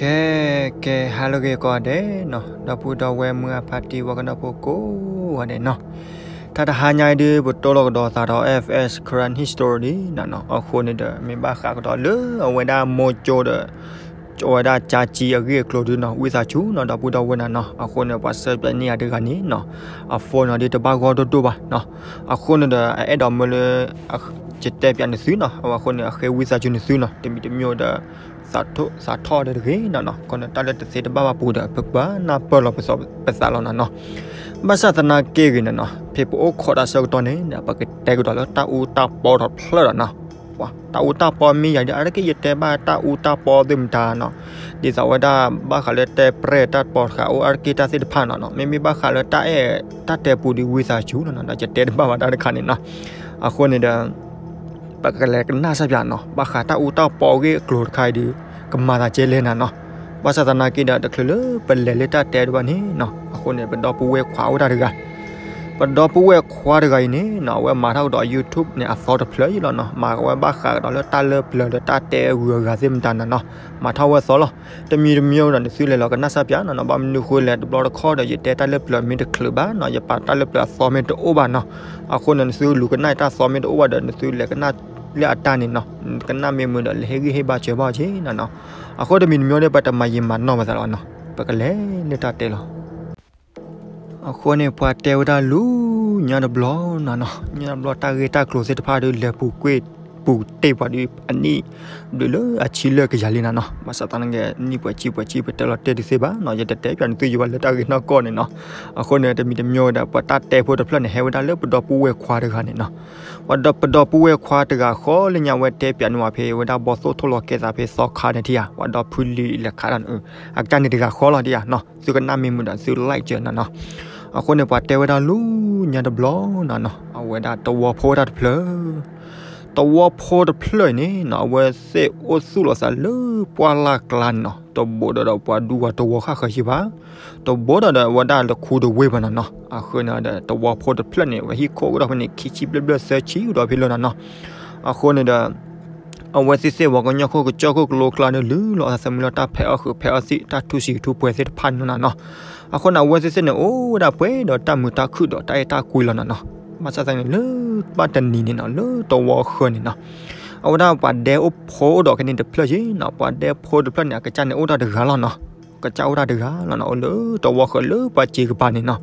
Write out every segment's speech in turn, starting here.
ကဲ ကဲ ဟါလၢအဂ့ၤကိးဂၤဒဲးနီၤ, ဒီပုၢ်ဒီဝဲၢ်မုၢ်အဖါတံၢ် ပှၤကညီဖိကိးဂၤဒဲးနီၤ, တၢ်တဟါညါအံၤဒုး ပတိၢ်လီၤကဒီးသးဒီး F S Karen History နီၤနီၤ, အဃိန့ၣ်ဒီး မ့ၢ်ဘၣ်ဃးကဒီးလၢအဝဲဒၣ်မိၢ်ကၠိဒီး အဝဲဒၣ်ကၠါကၠံအဂ့ၢ်အကျိၤဒုးနီၤ, ဝံသးစူၤနီၤ ဒီပုၢ်ဒီဝဲၢ်နၤနီၤ, အဃိန့ၣ် ပှၤဆှၢပျဲန့ၢ်ယၤတဂၤန့ၣ်နီၤ, အ phone နီၤဒုးတဘၣ်ဂီၢ်ဒိၣ်ဒိၣ်ဘၣ်နီၤ, အဃိန့ၣ်ဒီး အအဲၣ်ဒိးမၢလၢ ယတဲပျးနသုနီၤ, အဃိန့ၣ် အဃ့ဝံသးစူၤနသုနီၤ, တမံၤတမံၤဒီး သးထီၣ်ဒီးတဂ့ၤနီၤနီၤ, အဃိန့ၣ် တၢ်လၢတသ့တဘၣ်ဘၣ်ပူၤဒီး ပကဘၣ်နၢ်ပၢၢ်လီၤပသးလီၤနီၤနီၤ, ဘၣ်ဆၣ်သနာ်က့ဂ့ၤန့ၣ်နီၤ, ဖဲပအိၣ်ခိးတၢ်ဆၢကတီၢ်န့ၣ် ပကတဲကဒီးလၢတၢ်အူတၢ်ပီတဖျၢၣ်ဒီးနီၤ, တၢ်အူတၢ်ပီမ့ၢ်ယၤဒ် အါတက့ၢ်ယတဲဘၣ်တၢ်အူတၢ်ပီသ့ၣ်မတၤနီၤ, ဒ်သိးဝဲဒၣ်ဘၣ်ဃးလၢတဲပြဲၢ်တၢ်ပီတခါအိၣ်အါတက့ၢ်တၢ်သ့ၣ်တဖၣ်နီၤနီၤ, မ့မ့ၢ်ဘၣ်ဃးလၢတၢ်အဲၣ်တၢ်တဲပူၤဒုးဝံသးစူၤနီၤနီၤ, ဒီးယတဲတဘၣ်ဘၣ်တၢ်တခါန့ၣ်နီၤ, အဃိန့ၣ်ဒီး ပကလဲၤကနၣ်စၢ်ပျးနီၤ, ဘၣ်ဃးတၢ်အူတၢ်ပီအဂ့ၢ်အကျိၤတခါအံၤဒုး ကမၤသးကဲလဲၣ်နၤနီၤ, ဘၣ်ဆၣ်သနာ်က့ဒီး တချုးလၢပလဲၤလၢတၢ်တဲဒံးဘၣ်န့ၣ်နီၤ, အဃိန့ၣ် ပဒီပုၢ်ဝဲၢ်ခွါအိၣ်တၢ်တဂၤ ပဒီပုၢ်ဝဲၢ်ခွါတဂၤအံၤန့ၣ်နီၤ, အဝဲမၤထီၣ်ကဒီး YouTube န့ၣ် အသီတဖျၢၣ်ယံၤလီၤနီၤ, မၤဝဲဘၣ်ဃးကဒီးလၢတၢ်လၢပျၢၤလၢတၢ်တဲဂုၤအဂၤသ့ၣ်မတၤနၤနီၤ, မၤထီၣ်ဝဲအသီလီၤ, တမံၤတမံၤဒီး နသုလဲၤလီၤကနၣ်စၢ်ပျးနီၤနီၤ, ဘၣ်မနုၤဃိလဲၣ် တဘျီတခီၣ်ဒီး ယတဲတၢ်လၢပျၢၤမ့ၢ်တချုးဘၣ်နီၤ, ယပာ်တၢ်လၢပျၢၤအသီမ့ၢ်တအိၣ်ဘၣ်နီၤ, အဃိန့ၣ် နသုလူၤကနၣ်တၢ်သီမ့ၢ်တအိၣ်ဘၣ်ဒီး နသုလဲၤကနၣ်လၢအတၢ်န့ၣ်နီၤ, နကနၣ်မ့ၢ်မုာ်ဒီး လဲၤဟ့ၣ်ဂံၢ်ဟ့ၣ်ဘါစၢၤဘၣ်က့နီၤနီၤ, အဃိတမံၤတမံၤဒီး ပတမၤယံာ်မၤနီၢ်ပသးလၢၤဘၣ်နီၤ, ပကလဲၤလၢတၢ်တဲလီၤ. အဃိန့ၣ် ပှၤတဲဝဲဒၣ်လူၤညါတဘျီနီၤနီၤ, ညါတဘျီတၢ်ဂ့ၢ်တၢ်ကျိၤသ့ၣ်တဖၣ်ဒီး လဲၤပူၤကွံာ်ပူၤတ့ၢ်ပှၤဒုး အနံၣ်ဒုးလၢအဆံလၢကယၤလံနၤနီၤ, ဘၣ်ဆၣ်သနာ်က့ နံၣ်ပှဲၤဆံပှဲၤဆံ ပတဲလီၤတဲာ်တသ့ဘၣ်နီၤ, ယတတဲပျးနသုယံာ်ဘၣ်လၢတၢ်ဂ့ၢ်နီၢ်ကီၢ်န့ၣ်နီၤ, အဃိန့ၣ် တမံၤတမံၤဒီး ပတၢ်တဲဖိတဖျၢၣ်န့ၣ် ဟဲဝဲဒၣ်လၢပဒီပုၢ်ဝဲၢ်ခွါတဂၤန့ၣ်နီၤ, ပဒီပုၢ်ဝဲၢ်ခွါတဂၤဃီလၢညါဝဲတဲပျးန့ၢ်ဝဲဖဲဝဲဒၣ်ဘီၣ်သိၣ်ထိၣ်လီၤကဲသးဖဲသီခါန့ၣ်ထံၣ်ဧါ, ပှၤဒီဖုလံၤလဲၤခးတၢ်န့ၣ်, အကစၢ်န့ၣ်တဂၤဃီလီၤဒ်ဧါနီၤ, သုကနၣ်မ့ၢ်မုာ်ဒီးသု like စၢၤနၤနီၤ, အဃိန့ၣ် ပှၤတဲဝဲဒၣ်လူၤညါတဘျီနီၤနီၤ, အဝဲဒၣ်သဝီဖိတၢ်တဖျၢၣ် သဝီဖိတဖျၢၣ်အံၤန့ၣ်နီၤ, အဝဲသ့ၣ်အိၣ်သူၣ်လီၤသးလၢပှၢ်လၢ်ကျါန့ၣ်နီၤ, တဘိးဒီးဒီးပှၤဒူပှၤသဝီဃၣ်ဃၢၤယံၤဘၣ်, တဘိးဒီးဒီးဝဲဒၣ်လၢခူတဝ့ၢ်ဘၣ်နီၤနီၤ, အဃိန့ၣ်ဒီး သဝီဖိတဖျၢၣ်န့ၣ် အဝဲဟံၣ်ခိၣ်ကဒီးဖဲန့ၣ် ခံဆံဘျဲၣ်ဘျဲၣ်သၢဆံကဒီးဖဲလၢနီၤနီၤ, အဃိန့ၣ်ဒီး အဝဲသ့ၣ်သ့ၣ်ပှၤကညီခိၣ်ကစၢၢ်ခိၣ်ကလိကျါန့ၣ် လုၢ်လီၤအသးသမူလၢတၢ်ဖဲးအီၣ်ဃုာ်ဖဲးအီၣ်သံး တၢ်ထူဆံးထူပှဲၤသ့ၣ်တဖၣ်န့ၣ်လီၤနီၤနီၤ, အဃိန့ၣ် အဝဲသ့ၣ်သ့ၣ်န့ၣ် အိၣ်ဝဲဒၣ်ပှဲၤဒီးတၢ်မုာ်တၢ်ခုၣ်ဒီးတၢ်အဲၣ်တၢ်ကွံလီၤနီၤနီၤ, ဘၣ်ဆၣ်သနာ်က့န့ၣ် လၢဘၣ်တနံၤန့ၣ်နီၤ လၢသဝီဃၢၤန့ၣ်နီၤ, အဝဲဒၣ်ပှၤဒဲအိၣ်ဖိဒီးကန့ၣ်တဖျၢၣ်က့နီၤ, ပှၤဒဲဖိတဖျၢၣ်န့ၣ် အကစၢ်န့ၣ်အိၣ်တၢ်တဂၤလီၤနီၤ, အကစၢ်အိၣ်တၢ်တဂၤလီၤနီၤ, အိၣ်လၢသဝီဃၢၤလၢပှၤစံးကပၤန့ၣ်နီၤ,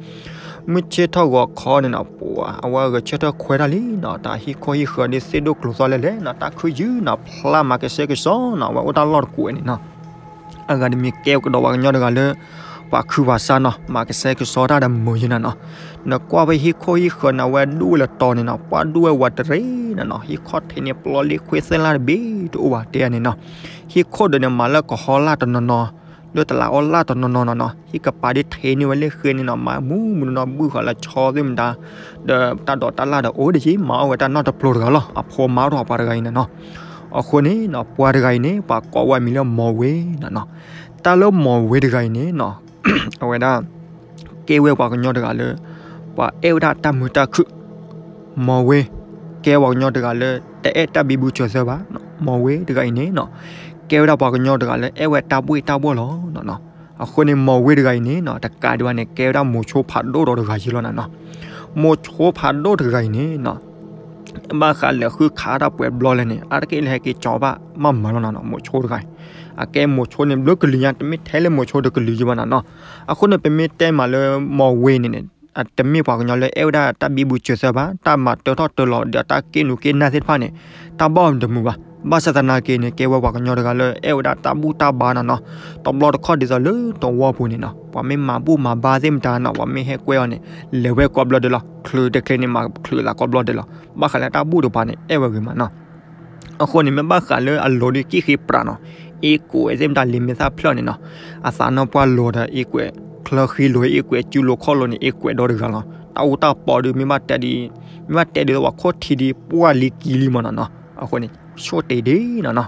မုၢ်ဆ့ၣ်ထီၣ်ဂီၤခီန့ၣ်နီၤ, ပှၤအဝဲဂဲၤဆၢထၢၣ်ခွဲးတၢ်လံနီၤ, တၢ်ဟံၣ်ခိၣ်ဟံၣ်ဃၢၤဒ်သ့ၣ်ဒိၣ်ကျိၤသီလဲၣ်လဲၣ်နီၤ, တၢ်ခုၣ်ယုၢ်နီၤ ဖျါမၤကဆှဲကဆှီနီၤ, အဝဲအိၣ်တၢ်လီၢ်တကွဲးန့ၣ်နီၤ အဂၤတမံၤကဲကဒီးပှၤကညီတဂၤလၢ ပှၤခုပှၤဆါနီၤ, မၤကဆှဲကဆှီတၢ်ဒီးမုာ်ယံၤနီၤနီၤ, နကွၢ်ဖဲဟံၣ်ခိၣ်ဟံၣ်ဃၢၤန့ၣ် အဝဲဒူၣ်ဝဲလၢတီၤန့ၣ်နီၤ, ပှၤဒူၣ်ဝဲဝးတရံးနီၤနီၤ, ဟံၣ်ခီၣ်ထံးန့ၣ် ပျီလံခွ့သ့ၣ်လၢ်တဘ့ၣ်တအိၣ်ဘၣ်တဲန့ၣ်နီၤ, ဟံၣ်ခိၣ်ဒီးန့ၣ် မၤလၢကဟီလၢ်တနီၤနီၤ, လၢတလးအီၣ်လၢ်တနီၤနီၤနီၤနီၤ, ဟံၣ်ကပၤဒ်ထံးန့ၢ်ဝဲလၢဃ့န့ၣ်နီၤ, မၤမူမူနီၤနီၤ ဘုၣ်ဃီလၢဆီသ့ၣ်မတၤ, ဒီးတၢ်ဒိးတၢ်လၣ်ဒီးအိၣ်ဒ်ယံၤ မၤအီၣ်ဝဲတၢ်နီတပျိၤတဂၤလီၤ, အဖိမါထီၣ်ပှၤတဂၤအံၤန့ၣ်နီၤ, အဃိန့ၣ်နီၤ ပှၤတဂၤအံၤန့ၣ် ပှၤကိးဝဲအမံၤလၢမီၤဝ့နီၤနီၤ, တၢ်လၢမီၤဝ့တဂၤအံၤန့ၣ်နီၤ, အဝဲဒၣ် ကဲဝဲပှၤကညီတဂၤလၢ ပှၤအဲၣ်ဝဲဒၣ်တၢ်မုာ်တၢ်ခုၣ်, မီၤဝ့ ကဲပှၤကညီတဂၤလၢ တအဲၣ်တၢ်ဘံဘူစၢၤသၢဘၣ်, မီၤဝ့တဂၤအံၤန့ၣ်နီၤ, ကဲဝဲဒၣ်ပှၤကညီတဂၤလၢ အဲၣ်ဝဲတၢ်ဘှ့ၣ်တၢ်ဘှီၣ်လီၤနီၤနီၤ, အဃိန့ၣ် မီၤဝ့တဂၤအံၤန့ၣ်နီၤ တကးဒံးဘၣ်န့ၣ် ကဲဝဲဒၣ်မိၤဆိဖးဒိၣ်ဒီးတဂၤယံၤလီၤနီၤနီၤ, မိၤဆိဖးဒိၣ်တဂၤအံၤန့ၣ်နီၤ ဘၣ်ဃးလဲၤဃုခးတၢ်ပှဲၤဘျီလဲၣ်န့ၣ် အါတက့ၢ်လၢဟဲက့ၤကၠီၤဘၣ်မးမးလီၤနီၤနီၤ, မိၤဆိတဂၤအံၤ, အကဲမိၤဆိန့ၣ် ဘျုးကလုာ်ညါ တမ့ၢ်ထဲလၢမိၤဆိတကလုာ်ယံၤဘၣ်နီၤနီၤ, အဃိန့ၣ် ပမ့ၢ်တဲမးလၢမီၤဝ့န့ၣ်န့ၣ် တမ့ၢ်ပှၤကညီလၢအဲၣ်ဝဲဒၣ်တၢ်ဘံဘူစၢၤသၢဘၣ်, တၢ်မၤတၢထီၣ်တၢလီၤဒီးတၢ်က့ၣ်နူးက့ၣ်နၢ်သ့ၣ်တဖၣ်န့ၣ် တၢ်ဘၣ်အီၤတမုာ်ဘၣ်, ဘၣ်ဆၣ်သနာ်က့န့ၣ် ကဲဝဲပှၤကညီတဂၤလၢအဲၣ်ဝဲဒၣ်တၢ်ဘူၣ်တၢ်ဘါနီၤနီၤ, တဘျီတခီၣ်ဒ်သိးလၢသဝီပူၤန့ၣ်နီၤ ပှၤမ့ၢ်မၤဘူၣ်မၤဘါသ့ၣ်မတၤနီၤ ပှၤမ့ၢ်ဟဲကွဲအီၤန့ၣ် လဲၤဝဲကိးဘျီဒဲးလီၤ, ချုးတချုးန့ၣ် မၤချုးသးကိးဘျီဒဲးလီၤ, ဘၣ်ဃးလၢတၢ်ဘူၣ်တပၤန့ၣ် အဲၣ်ဝဲဂ့ၤမးနီၤ အဃိန့ၣ် မ့ၢ်ဘၣ်ဃးလၢအလိၤဒုးက့ၣ်ဃ့ပြးနီၤ, အ့ကွဲးသ့ၣ်မတၤလံာ်မဲာ်သၣ်ဖျၢၣ်န့ၣ်နီၤ, အသးနီၢ်ပှၢ်လိၤဒီးအ့ကွဲး, ချၢဃံလိၤအ့ကွဲး, စုလိၤခီၣ်လိၤန့ၣ် အ့ကွဲးဒီတဂၤလီၤ, တၢ်အူတၢ်ပီဒုး မ့ၢ်ဘၣ်တဲဒ်, မ့ၢ်ဘၣ်တဲဒ်သိးပှၤခိၣ်ထံဒ်ပှၢ်လံကံလံမးနီၤနီၤ, အဃိန့ၣ် ဆိၣ်တ့ၢ်ဒ့နီၤနီၤ,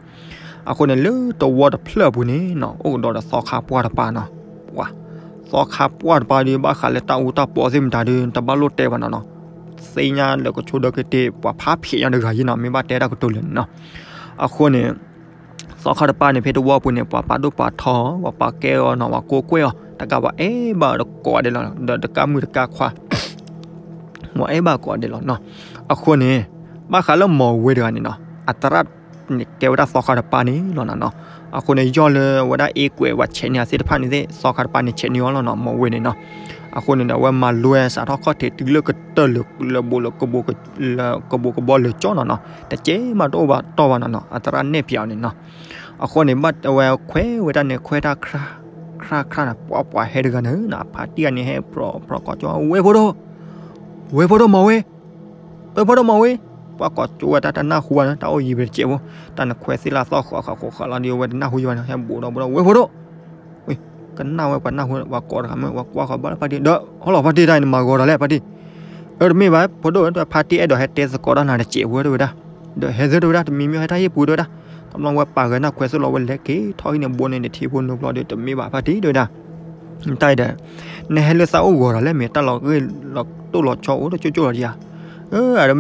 အဃိန့ၣ် လၢသဝီတဖျၢၣ်အပူၤန့ၣ်နီၤ အိၣ်ကဒီးဒီးသီခါပှၢ်တပၤနီၤ, ပှၤ, သီခါပှၢ်တပၤဒုး ဘၣ်ဃးလၢတၢ်အူတၢ်ပီသ့ၣ်မတၤဒုး တဘၣ်လိၣ်တဲဘၣ်နီၤနီၤ, သ့ၣ်ညါလၢကဆိဒၢကတ့ၢ် ပှၤဖးဖျဲးညါတဂၤယံၤနီၤ, မ့ၢ်ဘၣ်တဲတၢ်ကတိၤလၢာ်န့ၣ်နီၤ, အဃိန့ၣ် သီခါတပၤန့ၣ် ဖဲတဝီပူၤန့ၣ် ပှၤပာ်ဒိၣ်ပာ်ထီအီၤ, ပှၤပာ်ကဲအီၤနီၤ, ပှၤကိးကွဲၢ်အီၤ, တကးပှၤအဲၣ်ဘၣ်ဒီးကိးဂၤဒဲးလီၤ, ဒီးတကးမုၣ်တကးခွါ ပှၤအဲၣ်ဘၣ်ကိးဂၤဒဲးလီၤနီၤ. အဃိန့ၣ် ဘၣ်ဃးလၢမီၢ်ဝ့တဂၤန့ၣ်နီၤ, အသရၣ်န့ၣ်ကဲဝဲဒၣ်သီခါတပၤန့ၣ်လီၤနီၤ. အဃိန့ၣ် ယီၢ်လၢအဝဲဒၣ်အ့ကွဲးပှၤဆဲးန့ၢ်အသ့ၣ်တဖၣ်န့ၣ်သ့ၣ် သီခါတပၤန့ၣ်ဆဲးန့ၢ်အီၤလီၤနီၤ, မီၢ်ဝ့န့ၣ်နီၤ. အဃိန့ၣ်ဒီး အဝဲမၤလွဲစးထီၣ်ခီၣ်ထံးတုၤလၢကတၢၢ်လၢ လၢဘိးလၢကဘိးကဘီလၢကၠီနီၤနီၤ, တကဲမးတအိၣ်ဘၣ်တီၢ်ဘၣ်နီၤနီၤ, အသရၣ်နဲၣ်ပၠးအီၤန့ၣ်နီၤ. အဃိန့ၣ် ဘၣ်အဝဲခွဲးဝဲတၢ်န့ၣ် ခွဲးတၢ်ခရၣ် ခရၣ်ခရၣ်န့ၣ် ပှၤပှၤဟဲတဂၤန့ၣ်နီၤ, ဖါတံၢ်ဂၤန့ၣ် ဟဲဖြီဖြီကိးကၠီ ဝ့ၢ်ဖိဒိၣ်, ဝ့ၢ်ဖိဒိၣ်မီၢ်ဝ့, ဝ့ၢ်ဖိဒိၣ်မီၢ်ဝ့, ပှၤကိးကၠီဝဲတၢ်တနၢ်ဟူဘၣ်နီၤ, တၢ်အိၣ်ယံၤပတစဲးဖိ, တၢ်န့ၣ်ခွဲးသ့ၣ်လၢသီၣ်ဃီဃီဃီဃီလီၤဒီး အဝဲတနၢ်ဟူယံၤဘၣ်န့ၣ် ဟဲဘူးဒီးဘူးဒီး ဝ့ၢ်ဖိဒိၣ် ဝ့ၢ်, ကနၣ်ဝဲပှၤနၢ်ဟူ ပှၤကိးတဂၤမ့ၢ် ပှၤကွၢ်ဃီၤဘၣ်လၢဖါတံၢ်ဒီး ဟီလီၤဖါတံၢ်တၢ်န့ၣ် မၤဂီၤဒီးလဲၣ်ဖါတံၢ်, အၢ တမ့ၢ်ဘၣ် ဖိဒိၣ် ဖါတံၢ်အဲၣ်ဒိးဟဲတဲသကိးတၢ်နၤတစဲးဖိတဲဝဲဒၣ်, ဒီးဟဲသၢတဲဝဲဒၣ် တမံၤမံၤဟဲတၢ်ဟံၣ်ပူၤတဲဝဲဒၣ်, တဘျီဝဲပာ်ဂဲၤနၢ်ခွဲးသိၣ်လီၤဝဲလဲၤက့ၤထီၣ်ဟံၣ်န့ၣ် ဘိန့ၣ်တထံဖိနိဖျီဒီး တမ့ၢ်ဘၣ်ဖါတံၢ်တဲဝဲဒၣ် တၢ်အံၤဒီး နဟဲလၢသးအိၣ်ဂီၤဒီးလဲၣ် မ့ၢ်တၢ်လီၤဂ့ၢ်လီၤတိၢ်လီၤဆီအိၣ်တကၠိကၠိလီၤဒံးဧါ, အၢ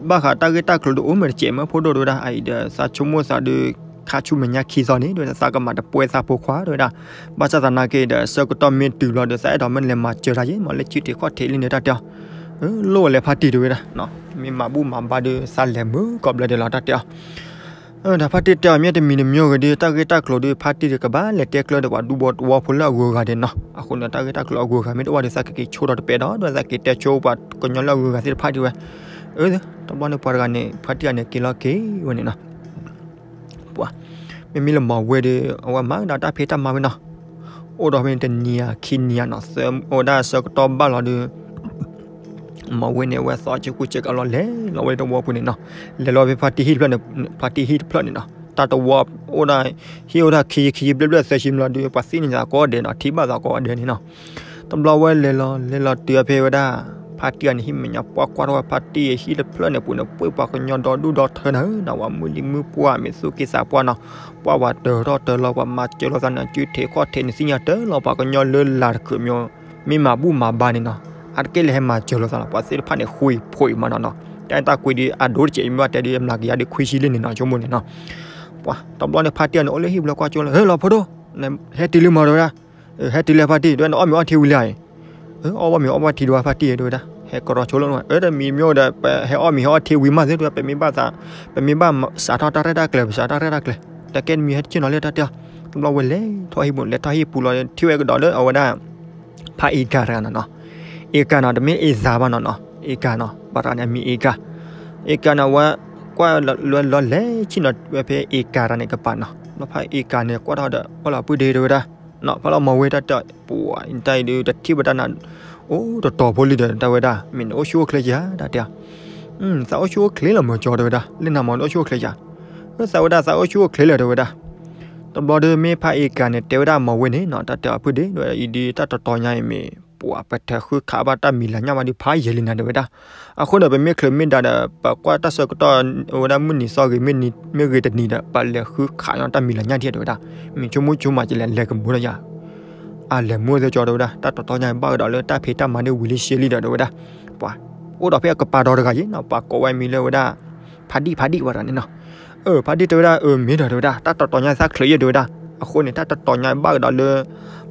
ဘၣ်ဃးတၢ်ဂ့ၢ်တၢ်ကျိၤဒီးအိၣ်မ့ၢ်တစဲးမ့ၢ်ဖိဒိၣ်တဲဝဲဒၣ်, အအံၤဒီးသးဆိကမိၣ်သးဒီး ခါဆူမဲာ်ညါခံသီန့ၣ် တဲဝဲဒၣ် သးကမၤတပှဲၤသးဖိခွါတဲဝဲဒၣ်, ဘၣ်ဆၣ်သနာ်က့ဒီး ဆၢကတီၢ်မ့ၢ်တုၤလီၤဒီး သးအဲၣ်ဒိးမ့ၢ်လဲၤမၤစၢၤတၢ်ယဲၢ်မး လၢစုထံးခီၣ်ထံးလံန့ၣ် တၢ်တဲအီၤ, လိၣ်ဝဲလဲၤဖါတံၢ်တဲဝဲဒၣ်, မ့ၢ်မၤဘူၣ်မၤဘါဒီး သးလဲၤမုာ်ကိးဘျီဒဲးလီၤ တၢ်တဲအီၤ ဒီးဖါတံၢ်တဲအီၤ မ့ၢ်တမံၤတမံၤဂ့ၤဒီး တၢ်ဂ့ၢ်တၢ်ကျိၤဒီး ဖါတံၢ်ဒီးကဘၣ်လဲၤတဲကျၢၤဒီးပှၤဒူဖိတဝီဖိလၢအဂုၤအဂၤဒဲးနီၤ, အဃိန့ၣ် တၢ်ဂ့ၢ်တၢ်ကျိၤအဂုၤအဂၤမ့ၢ်တအိၣ်ဘၣ်ဒီး သးကက့ၤဆိဒီးတပဲဒီး ဒီးသးက့ၤတဲဆိပှၤကညီလၢအဂုၤအဂၤသ့ၣ်တဖၣ်ဒံးဝဲ, အၢ တဘျီန့ၣ်ပှၤတဂၤန့ၣ် ဖါတံၢ်ဂၤန့ၣ်က့ၤလီၤက့ၤဝဲန့ၣ်နီၤ ပှၤ မ့မ့ၢ်လၢမီၢ်ဝ့ဒီး အဝဲမၤကဒီးတၢ်ဖံးတၢ်မၤဝဲနီၤ, အိၣ်ဒီးဖဲန့ၣ်တနံၤဧါခံနံၤဧါနီၤ, အိၣ်ဝဲဒၣ်ဆၢကတီၢ်ဘၣ်လီၤဒီး မီၢ်ဝ့န့ၣ် အဝဲသီဆူကူဆဲးကလီၤ လဲၤလီၤဝဲတဝီပူၤန့ၣ်နီၤ, လဲၤလီၤဖဲဖါတံၢ်ဟံၣ်တဖျၢၣ်န့ၣ်, ဖါတံၢ်ဟံၣ်တဖျၢၣ်န့ၣ်နီၤ, တၢ်တဝီအိၣ်ဒၣ် ဟံၣ်အိၣ်ဒၣ်ခံဆံခံဆံဘျဲၣ်ဘျဲၣ်သၢဆံမးလီၤဒီး ပှၤသ့ၣ်ညါသးကိးဂၤဒဲးနီၤ, ထံၣ်ဘၣ်သးကိးဂၤဒဲးန့ၣ်နီၤ တဘျီဝဲလဲၤလီၤ လဲၤလီၤတုၤဖဲဝဲဒၣ် ဖါတံၢ်ဂၤန့ၣ် ဟံၣ်မဲာ်ညါပှၢ်ကွၢ်ထီၣ်ဝဲဖါတံၢ်ဟံၣ်တဖျၢၣ်န့ၣ်ပူၤန့ၣ် ပှ့ၤပှၤကညီဒီဒူၣ်ဒီထၢနၤဧၢနီၤ, ပှၤမုၢ်လံၤမုၢ်ပှၢ်မ့ၢ်သူၣ်က့သးပှၢ်နီၤ, ပှၢ်ဝဲတၢၤထီၣ်တၢၤလီၤ ပှၤမၤစၢၤလိာ်သးန့ၣ် စုထံးခီၣ်ထံးန့ၣ် သ့ၣ်ညါတၢ်လီၤပှၤကညီလၢလာ်တခါမ့ၢ် မ့ၢ်မၤဘူၣ်မၤဘါန့ၣ်နီၤ, အါတက့ၢ်လၢဟဲမၤစၢၤလိာ်သးလီၤ, ပှၤသ့ၣ်တဖၣ်န့ၣ် ဃုဖှိၣ်မးနီၤနီၤ, တၢ်တၢ်ကွံဒ်အဒိတစဲး မ့ၢ်ဘၣ်တဲဒ်အမျးကယၤဒ်ခွံဆံလံန့ၣ်နီၤ ဆိကမိၣ်န့ၣ်နီၤ, ပှၤတဘျီန့ၣ် ဖါတံၢ်ဂၤန့ၣ် အိၣ်လၢဟံၣ်ဘျီကွၢ်ကၠိလီၤ ဟဲလီၤဖိဒိၣ်, ဟဲတုၤလံမးတဲဝဲဒၣ် ဟဲတုၤလံဖါတံၢ် တဲဝဲ နအီၣ်မ့ၤအီထံဝံၤလံဧါ, အီၣ်ဘၣ်မ့ၤအီဘၣ်ထံဒံးဘၣ်ဖါတံၢ်တဲဝဲဒၣ်, ဟဲကရီဆိလီၤ အၢ တမံၤမ့ၢ်အိၣ်ဒီး ပဟဲအီၣ်မ့ၤဟဲအီထံဝံၤမးသ့ တဲဝဲ ပမ့ၢ်ဘၣ်စးထီၣ်တၢ်ရဲၣ်တၢ်ကျဲၤ ပစးထီၣ်တၢ်ရဲၣ်တၢ်ကျဲၤ, တကဲတမံၤဟဲတဆ့ၣ်နီၤလၢတၢ်တဲအီၤ, တဘျီဝဲလဲၤထီၣ်ဟံၣ်ပူၤ လဲၤထီၣ်ဟံၣ်ပူၤလီၤ ထံၣ်ဝဲကဒီးလၢအဝဲဒၣ် ဖါအ့ကၤတဂၤနီၤနီၤ, အ့ကၤနီၤ တမ့ၢ်အ့သးဘၣ်နီၤနီၤ, အ့ကၤနီၤ ပှၤတဂၤန့ၣ် အမံၤအ့ကၤ, အ့ကၤန့ၣ် အဝဲကွၢ်လၢလီၤလဲၤဆ့ၣ်နီၤဝဲဖဲအ့ကၤတဂၤန့ၣ် ကပၤနီၤ, ဘျီဖါအ့ကၤန့ၣ် ကွၢ်ထီၣ်ဒီး ပှၤလီၤပုၢ်ဒ့တဲဝဲဒၣ်, ဖဲလီၤမီၢ်ဝ့တၢ်တဲအီၤ ပှၤတၢ်အံၤဒုး တထံၣ်ဘၣ်တၢ်နၤ အိၣ်တတီၤဖိလံဒီး တၢ်ဝဲဒၣ် မ့ၢ်နအိၣ်ဆူၣ်အိၣ်ချ့ဧါ တၢ်တဲအီၤ သးအိၣ်ဆူၣ်အိၣ်ချ့လီၤမၢ်ကၠီတဲဝဲဒၣ်, လၢနၤမီၢ်နအိၣ်ဆူၣ်အိၣ်ချ့ဧါ, သးဝဲဒၣ်သးအိၣ်ဆူၣ်အိၣ်ချ့လၢၤတဲဝဲဒၣ်, တဘျီဒီးမ့ၢ်ဖါအ့ကၤန့ၣ် တဲဝဲဒၣ်မီၢ်ဝ့န့ၣ်နီၤ တၢ်တဲအီၤဖုၣ်ဒ့ အံၤဒုးတၢ်တတီၤညါအံၤမ့ၢ် ပှၤပတၢ်ဃုခးဘၣ်တၢ်မံၤလၤညါဘၣ်ဒီးဖးယံာ်လံနၤတဲဝဲဒၣ်, အဃိန့ၣ် ပမ့ၢ်ချုးမ့ၢ်ဒါဒီး ပကွၢ်တၢ်ဆၢကတီၢ် အဝဲဒၣ်မုၢ်နံၤသီဂ့ၤ မ့ၢ်ဂ့ၤတနံၤဒီး ပလဲၤဃုခးညီတၢ်မံၤလၤညါဒံးတဲဝဲဒၣ်, မ့ၢ်ဆိကမိၣ်ဆိကမးကလဲၤလဲၤကမူဒီးယၤ အလဲၤမူသ့ကၠီတဲဝဲဒၣ် တၢ်တတီၤညါဘၣ်ကဒီးလၢတၢ်ဖံးတၢ်မၤဒ်ဝံၤလံစ့လံဒီးတဲဝဲဒၣ်, ပှၤ အိၣ်ဒီးဖဲအကပၤဒီတဂၤယ့ၣ်နီၤ ပှၤကိးဝဲမံၤလၢဝဲဒၣ် ဖါဒံၣ်ဖါဒံၣ်ဝဲဒၣ်န့ၣ်နီၤ, အၢ ဖါဒံၣ်တဲဝဲဒၣ် အၢ မ့ၢ်ဒီးတဲဝဲဒၣ် တၢ်တတီၤညါသးချုးယ့ၣ်တဲဝဲဒၣ်, အဃိန့ၣ် တၢ်တတီၤညါဘၣ်ကဒီးလၢ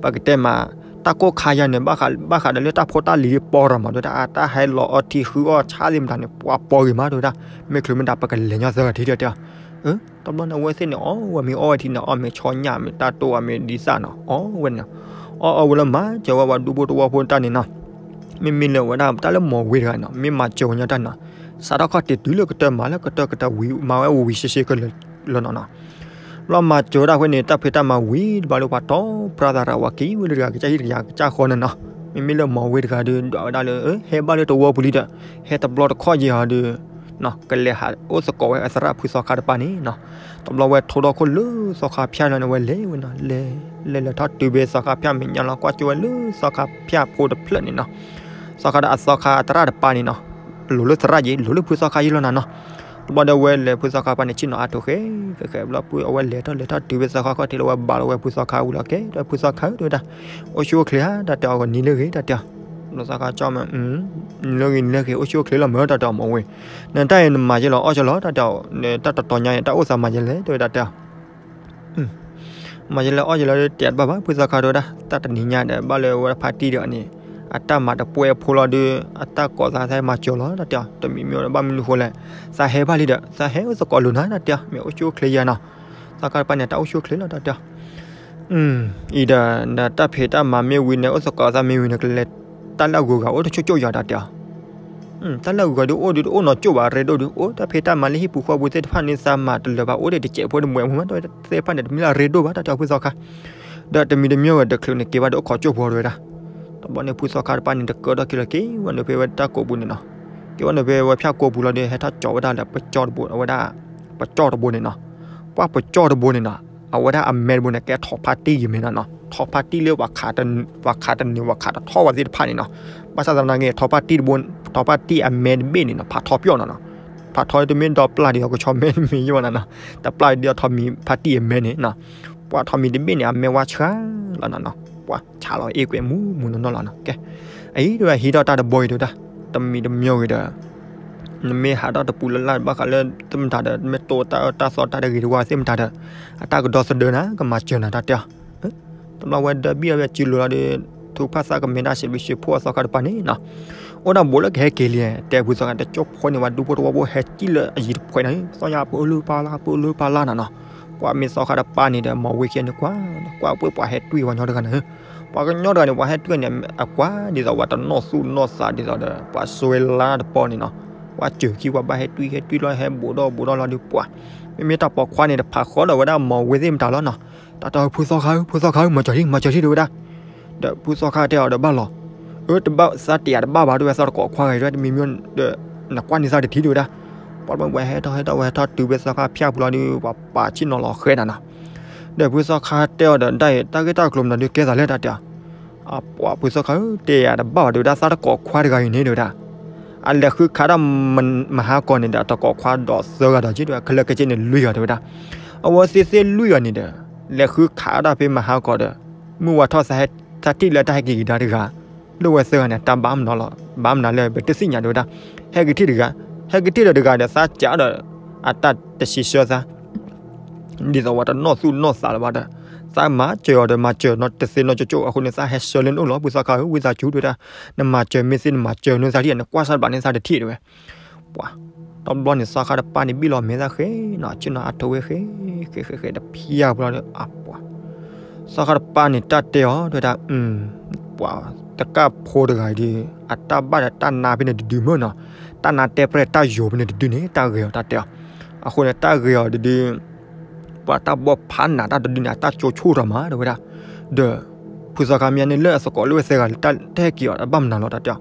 ပကတဲမး တၢ်ကိၢ်ခါယၤန့ၣ် ဘၣ်ဃးဒီးလၢတၢ်ဖိတၢ်လံၤပီၢ်ဒီးမးတဲဝဲဒၣ် တၢ်ဟဲလီၤအီထံဃုအီၣ်ဆါသ့ၣ်မတၤန့ၣ် ပှၤပီၢ်ဂ့ၤမးတဲဝဲဒၣ်, မ့ၢ်ချုးမ့ၢ်ဒါပကလဲၤညီသၢဂၤထံၣ်တဲဝဲ တဘျီန့ၣ် အဝဲသ့ၣ်န့ၣ် အီၣ်ဝဲမ့ၢ်အီၣ်ဝဲထံန့ၣ် အီၣ်မ့ၢ်ဆီညၣ်မ့ၢ်တၢ်တိၢ်ဝဲမ့ၢ်ဒ်သၣ်နီၤ အီၣ်ဝဲန့ၣ်, အီၣ်အီဝဲလၢမၤစၢၤဝဲပှၤဒူဖိတဝီဖိတၢ်န့ၣ်နီၤ, မ့မ့ၢ်လၢဝဲဒၣ်တၢ်လၢမီၢ်ဝ့တဂၤနီၤ မ့ၢ်မၤစၢၤဝဲညီတၢ်နီၤ, စးထီၣ်ခီၣ်ထံးတုၤလၢကတၢၢ်မၤလၢကတၢၢ်ကတၢၢ်ဝံၤ မၤဝဲဝံၤဝံၤရှဲရှဲကလၢာ်လီၤနီၤနီၤ ဘျီမၤစၢၤဝဲဒၣ်ဖဲန့ၣ် တၢ်ဖံးတၢ်မၤဝံၤတဘျီလၢပှၤတီၤပြါသးရးဝဲက့ၤဝဲလၢတဂၤကစၢ်ဟံၣ်တဂၤ ကစၢ်ဃီန့ၣ်နီၤ, မ့မ့ၢ်လၢမီၢ်ဝ့တဂၤဒီး ဒွးဝဲဒၣ်လၢ ဟဲဘၣ်လၢတဝီပူၤလံဒီး ဟဲတဘျီတခီၣ်ယဲၢ်ဟီဒီး ကလဲၤဟးအိၣ်သကိးဝဲအသရၣ်ဖုသီခါတပၤန့ၣ်နီၤ, တဘျီဝဲထိထီၣ်ခိၣ်လၢသီခါဖၠၣ်လီၤန့ၣ် ဝဲလဲၤဝဲနီၤ လဲၤ လဲၤလဲၤထီၣ်တုၤဖဲသီခါဖၠၣ်မဲာ်ညါလီၤ ကွၢ်ကၠိဝဲလၢသီခါဖၠၣ်ဖိတဖျၢၣ်န့ၣ်နီၤ, သီခါဒီးအသီခါအသရၣ်တပၤန့ၣ်နီၤ, လိၤလၢသရၣ်ယ့ၣ် လိၤလၢဖုသီခါယ့ၣ်လီၤနၤနီၤ, တဘျီဒီးဝဲလဲၤဖုသီခါတပၤန့ၣ် ဆ့ၣ်နီၤအါထိၣ်ဃဲ ဃဲဃဲဘျီဖုအဝဲလဲၤထီၣ်လဲၤထီၣ်တုၤဖဲသီခါခီၣ်ထံးလီၤ ဝဲဘၣ်လီၤဝဲဖုသီခါဝံၤလီၤကဲ ဒီးဖုသီခါဧၢ တဲဝဲဒၣ်, အိၣ်ဆူၣ်အိၣ်ချ့ဧါ တၢ်တဲအီၤ နံၤလၢဂ့ၤ တၢ်တဲအီၤ, ဘျီသီခါကၠီမး နံၤလၢဂ့ၤနံၤလၢဂ့ၤ အိၣ်ဆူၣ်အိၣ်ချ့လီၤမၢ် တၢ်တဲအီၤမီၢ်ဝ့, နတၢ်အံၤနမၤယဲလီၤအီၣ်ကၠီလီၤ တၢ်တဲအီၤ, တၢ်တတီၤညါအံၤ တၢ်အိၣ်သးမၤယဲလဲၣ် တဲဝဲဒၣ်တဲအီၤ မၤယလဲၤအီၣ်ယလဲၤတဲတဘၣ်ဘၣ် ဖုသီခါတဲဝဲဒၣ်, တၢ်တနံၤညါဒီး ဘၣ်လၢဝဲဖါတံၢ်ဒီးန့ၣ် အတၢ်မၤတပှဲၤဖိလီၤဒီး အတၢ်ကိးသးသးမၤစၢၤလီၤ တၢ်တဲအီၤ, တမံၤမံၤဒီးဘၣ်မနုၤဃိလဲၣ်, သးဟဲဘၣ်လံဒီး သးဟဲအိၣ်သကိးလိၤနၤ တၢ်တဲအီၤ, မ့ၢ်အိၣ်ဆူၣ်အိၣ်ချ့ယၤနီၤ, သီခါတပၢ်န့ၣ် တၢ်အိၣ်ဆူၣ်အိၣ်ချ့လီၤ တၢ်တဲအီၤ အံၤဒီး နတၢ်ဖံးတၢ်မၤမ့ၢ်ဝံၤန့ၣ် အိၣ်သကိးသးမ့ၢ်ဝံၤန့ၣ် ကလဲၤတၢ်လၢအဂုၤအဂၤအိၣ်တကၠိၣ်ကၠိၣ်ယၤ တၢ်တဲအီၤ, တၢ်လၢအဂုၤအဂၤဒုးအိၣ်ဒုးတအိၣ်နီတကၠိၣ်ဘၣ် ရ့ဒိၣ်ဒုး အိၣ်တၢ်ဖံးတၢ်မၤလၢဟံၣ်ပူၤဃီပူၤသ့ၣ်တဖၣ်န့ၣ် သးမၤတလၢာ်ဘၣ် အိၣ်ဒီးတစဲးဖိတမှဲးမူမး တၢ်သ့ၣ်တဖၣ်န့ၣ် တမ့ၢ်လၢအရ့ဒိၣ်ဘၣ် တၢ်တဲအီၤ ဖုသီခါ, ဒီးတမံၤတမံၤဝဲတချုးန့ၣ် က့ၤဘၣ်ဒီးအိၣ်ခိးကၠိၣ်ဖိတဝဲဒၣ်, တဘျီန့ၣ် ဖုသီခါတပၢ်န့ၣ် တကၢထီၣ်က့ၤလီၤ က့ၤဝဲနုာ်ဖဲဝဲတၢ်ကိးပူၤန့ၣ်နီၤ, က့ၤဝဲနုာ်ဖဲဝဲဖၠၣ်ကိးပူၤလီၤဒီး ဟဲထီၣ်ကၠီၤဝဲဒၣ်လၢပကၠီၣ်တဘိ အဝဲဒၣ် ပကၠီၣ်တဘိန့ၣ်နီၤ, ပှၢ်ပကၠီၣ်တဘိန့ၣ်နီၤ, အဝဲဒၣ်အမဲတဘိန့ၣ် ကဲထီးဖါတံၢ်ဂ့ၤမဲနီၤနီၤ, ထီးဖါတံၢ်လၢ ပှၤခးတနုာ်ဝဲခးတထီၣ်ဝဲသ့ၣ်တဖၣ်န့ၣ်နီၤ, ဘၣ်ဆၣ်သနာ်က့ ထီးဖါတံၢ်တဘိ ထီးဖါတံၢ်အမဲတဘ့ၣ်န့ၣ်နီၤ ဖးထီပၠီၣ်နီၤနီၤ, ဖးထီတမ့ၢ်ဒီပျၢ်ဒံးအီၤ ကဆီမဲတမ့ၢ်ယိၣ်နီၤနီၤ, တပျၢ်ဒံးအီၤထီးမံၤဖါတံၢ်အမဲန့ၣ်နီၤ, ပှၢ်ထီးမံၤတဘ့ၣ်န့ၣ် အမဲဝါဆှါလီၤနီၤနီၤ, ပှၢ်ဆးလီၤအ့ၣ်ကွဲးမူမူနီၢ်နီၢ်လီၤနီၤ, ကဲ အံၤတဲဝဲဒၣ် ဟံးထီၣ်တၢ်တဘိအံၤတဲဝဲဒၣ်, တမံၤတမံၤဂ့ၤဒီး နမ့ၢ်ဟးထီၣ်တပူၤလၢ်လၢ်ဘၣ်ဃးလၢသ့ၣ်မတၤဒီး နမ့ၢ်တိတၢ်အၢတၢ်သီတၢ်တဂ့ၤတဝါသ့ၣ်မတၤဒီး အတၢ်ကဒီသဒၢနၤ ကမၤစၢၤနၤ တၢ်တဲအီၤ, တဘျီဝဲဒၢဘံၣ်အီၤဝဲစုလိၤလီၤဒီး ထူဖၣ်သးကမဲာ်တၢ်စံးဘျုးစံးဖှိၣ်အသီခါတပၢ်န့ၣ်နီၤ, အိၣ်ဒၣ်ဘူးလၢကဟဲက့ၤလံ တဲဖုသီခါ တကၠိၣ်ဖိန့ၣ် ဝဲဒူဖိတဝီဖိဟဲစံၣ်လၢအယံၤတဖှဲးနီၤ သီၣ်ညါပအၢလုၢ်ပာ်လၢ် ပအၢလုၢ်ပာ်လၢ်နီၤနီၤ, ပှၢ်မ့ၢ်သီခါတပၢ်န့ၣ်ဒီး မ်ဝ့ခံန့ၣ်ကွၢ် ကွၢ်ပှဲၤပှၤဟဲတွံၢ်ပှၤကညီတဂၤန့ၣ် ပှၤကညီတဂၤန့ၣ် ပှၤဟဲတွံၢ်န့ၣ် အကွၢ်ဒ်သိးပှၤတနီၣ်သူၣ်နီၣ်သးဒ်သိးဒီး ပှၤစွဲလၢတပီန့ၣ်နီၤ, ပှၤစၢၤခံပှၤဘၣ်ဟဲတွံၢ် ဟဲတွံၢ်လီၤ ဟဲဘူးဒီးဘူးဒီးလီၤဒီးပှၤ, မ့မ့ၢ်တၢ်ပိာ်ခွါန့ၣ် တဖးဃီဒီးဝဲဒၣ်မ်ဝ့သ့ၣ်မတၤလီၤနီၤ, တၢ်တဲဖုသီခါဧၢ ဖုသီခါဧၢ မၤစၢၤဒံး မၤစၢၤဒံးတဲဝဲဒၣ်, ဒီးဖုသီခါတဲအီၤဒီးဘၣ်လီၤ, အၢ တဘၣ်သးတ့ၢ်ယၤတဘၣ်ဘၣ် တဲဝဲသးတကိးခွါဂၤဒီး တမံၤမံၤဒီး နကွၢ်န့ၢ်သးတထံၣ်တဲဝဲဒၣ်, ပှၤတဘျီဝဲဟဲထီၣ်ဟဲထီၣ်ဝဲဟဲထီၣ်တုၤဖဲသီခါဖၠၣ်ပူၤလီၤဒီး ပှၤပာ်ဆ့ၣ်နီၤလီၤဃဲနၤနီၤ, ဒီးဖုသီခါတဲအီၤဒီး ဒ်အံၤ တၢ်ဂ့ၢ်တၢ်ကျိၤမနုၤဒုးကဲသးလဲၣ် တၢ်တဲအီၤ, အပှၤဖုသီခါဧၢ တ့ၢ်ယၤတဘၣ်ဘၣ်တဲဝဲဒၣ် သးတကိးခွါတဂၤအံၤန့ၣ်တဲဝဲဒၣ်, အလဲၤဃုခးဒၣ်မဟါကီၢ်န့ၣ်ဒီး တကိးခွါဒီးသၢဂၤဒီးက့ တဲဝဲ ခဲလၢာ်ခဲဆ့န့ၣ်လွံၢ်ဂၤတဲဝဲဒၣ်, အဝဲသ့ၣ်သ့ၣ်လွံၢ်ဂၤန့ၣ်ဒီး လဲၤဃုခးဒၣ်ဖဲမဟါကီၢ်ဒီး မုၢ်ဝါထီၣ်သးဟဲ သးထံၣ်လၢတၢ်ဟဲက့ၤကဒါတဂၤ, လၢဝဲသၢဂၤန့ၣ် တၢ်ဘၣ်မနုၤလီၤ ဘၣ်မနုၤလၢပတသ့ၣ်ညါတဲဝဲဒၣ်, ဟဲက့ၤထံၣ်တဂၤ, ဟဲက့ၤထံၣ်ဒီးတဂၤဒီး သးကးဒီး အတၢ်တဆံးဆၢသး ဒ်သိးဝဲတနီၣ်သူၣ်နီၣ်သးလၢၤဘၣ်ဒီး, သးမၤစၢၤအီၤဒီးမၤစၢၤနီတသ့နီတကၠိၣ်အဃိန့ၣ် သးဟဲဆှၢလၢနအိၣ်လီၤ ဖုသီခါဧၢ ဝံသးစူၤတဲဝဲဒၣ်, နမၤစၢၤမ့ၢ်သ့နမၤစၢၤန့ၢ်သးထံၣ် နကွၢ်စၢ်တဘၣ်န့ၢ်သးတထံၣ်တဲဝဲ, ပှၤ, တဘျီန့ၣ် သီခါတပၢ်န့ၣ်ဘံၣ်လီၤမဲာ်သၣ်ဃဲနီၤ ဆ့ၣ်နီၤအထိးဝဲဃဲ, ဃဲဃဲဃဲတဖၠၣ်ပူၤလီၤဒီး အပှၤ သီခါတပၢ်န့ၣ် တၢ်တဲအီၤတဲဝဲဒၣ်, ပှၤတကၢ်ဖိတဂၤဒီး အတၢ်ဘၣ်ဒီးတၢ်နါဖဲန့ၣ်တဒုမ့ၢ်နီၤ, တၢ်နါတဲပြဲၢ်တၢ်ယိာ်ဖဲန့ၣ်တဒုန့ၣ် တၢ်ဂ့ၤအီၤတၢ်တဲအီၤ, အဃိန့ၣ် တၢ်ဂ့ၤအီၤတဒု ပှၤတၢ်ဘီၣ်ဖးနးတၢ်တဒုန့ၣ် အတၢ်ကၠိဆိၣ်ထီၣ်မးတဲဝဲဒၣ်, ဒီး ဖုသီခါမ့ၢ်န့ၣ်လၢအသကိးလၢဝဲသၢဂၤတၢ်ဟဲက့ၤအီၤတၢ်ဘၣ်မနုၤလီၤတၢ်တဲအီၤ,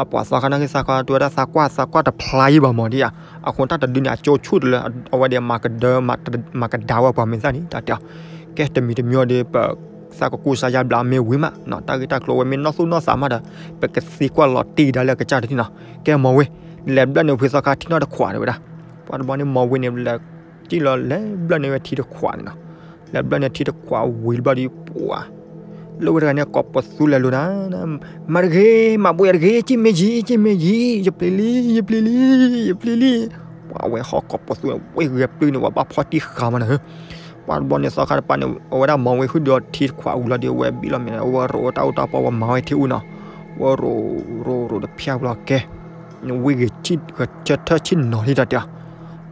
အပှၤသီခါနာ်က့သးကွၢ်တဲဝဲဒၣ် သးကွၢ်သးကွၢ်တဖျါယံၤဘၣ်မးဒ်ယါ, အဃိတၢ်တဒုန့ၣ် အကၠိဆိၣ်တလၢ အဝဲဒီးမၤကဒၢ မၤကဒါဝဲပှၤမဲာ်သၣ်န့ၣ်တၢ်တဲအီၤ, ကဲတမံၤတမံၤဒီး ပသးကကူစါယါဘျါမ့ၢ်ဝံၤမးနီၤ တၢ်ဂ့ၢ်တၢ်ကျိၤဝဲမ့ၢ်နီၣ်သူၣ်နီၣ်သးမးဒီး ပကသံကွၢ်လီၤတံၢ်ကဒါလၢအကစၢ်တထံၣ်နီၤ, ကဲမီၤဝ့ လဲၤဘျၢၣ်န့ၢ်ဖုသီခါထံနီၣ်တခွးတဲဝဲဒၣ်, ပှၤတဘျီန့ၣ် မီၤဝ့န့ၣ် လဲၤစံၣ်လီၤလဲၤဘျၢၣ်န့ၢ်ဝဲထံတခွးန့ၣ်နီၤ, လဲၤဘျၢၣ်န့ၢ်ထံတခွးဝံၤတဘျီဒီး ပှၤ လၢဝဲတဂၤန့ၣ် ကိးပသူလဲၤလိာ်နၤ, မၤတဂ့ၤ မၤဘှဲးတဂ့ၤ ကံၣ်မ့ၢ်ယံၤ ကံၣ်မ့ၢ်ယံၤ ယပျံၤလံ ယပျံၤလံ ယပျံၤလံ, ပှၤဝဲဟီၣ်ကိးပသူဝဲဂဲၤပျုၢ်န့ၣ် ပှၤဘၣ်ဖီၣ်တံၢ်ဃာ်မးနၤဧၢ, ပှၤတဘျီန့ၣ် သီခါတပၢ်န့ၣ် အဝဲဒၣ်မီၤဝ့ဃုာ်ဒီးထံတခွးဝံၤလီၤဒီး အဝဲဘံၣ်လီၤမဲာ် အဝဲရိးတၢ်အူတၢ်ပီ ပှၤမၤဝဲထံအူနီၤ, ဝဲရိးရိးရိးတဖၠၣ်ပူၤလီၤကဲ နဝံၣ်ဂဲၤဆၢထၢၣ်ဆ့ၣ်နီၤလံတၢ်တဲအီၤ,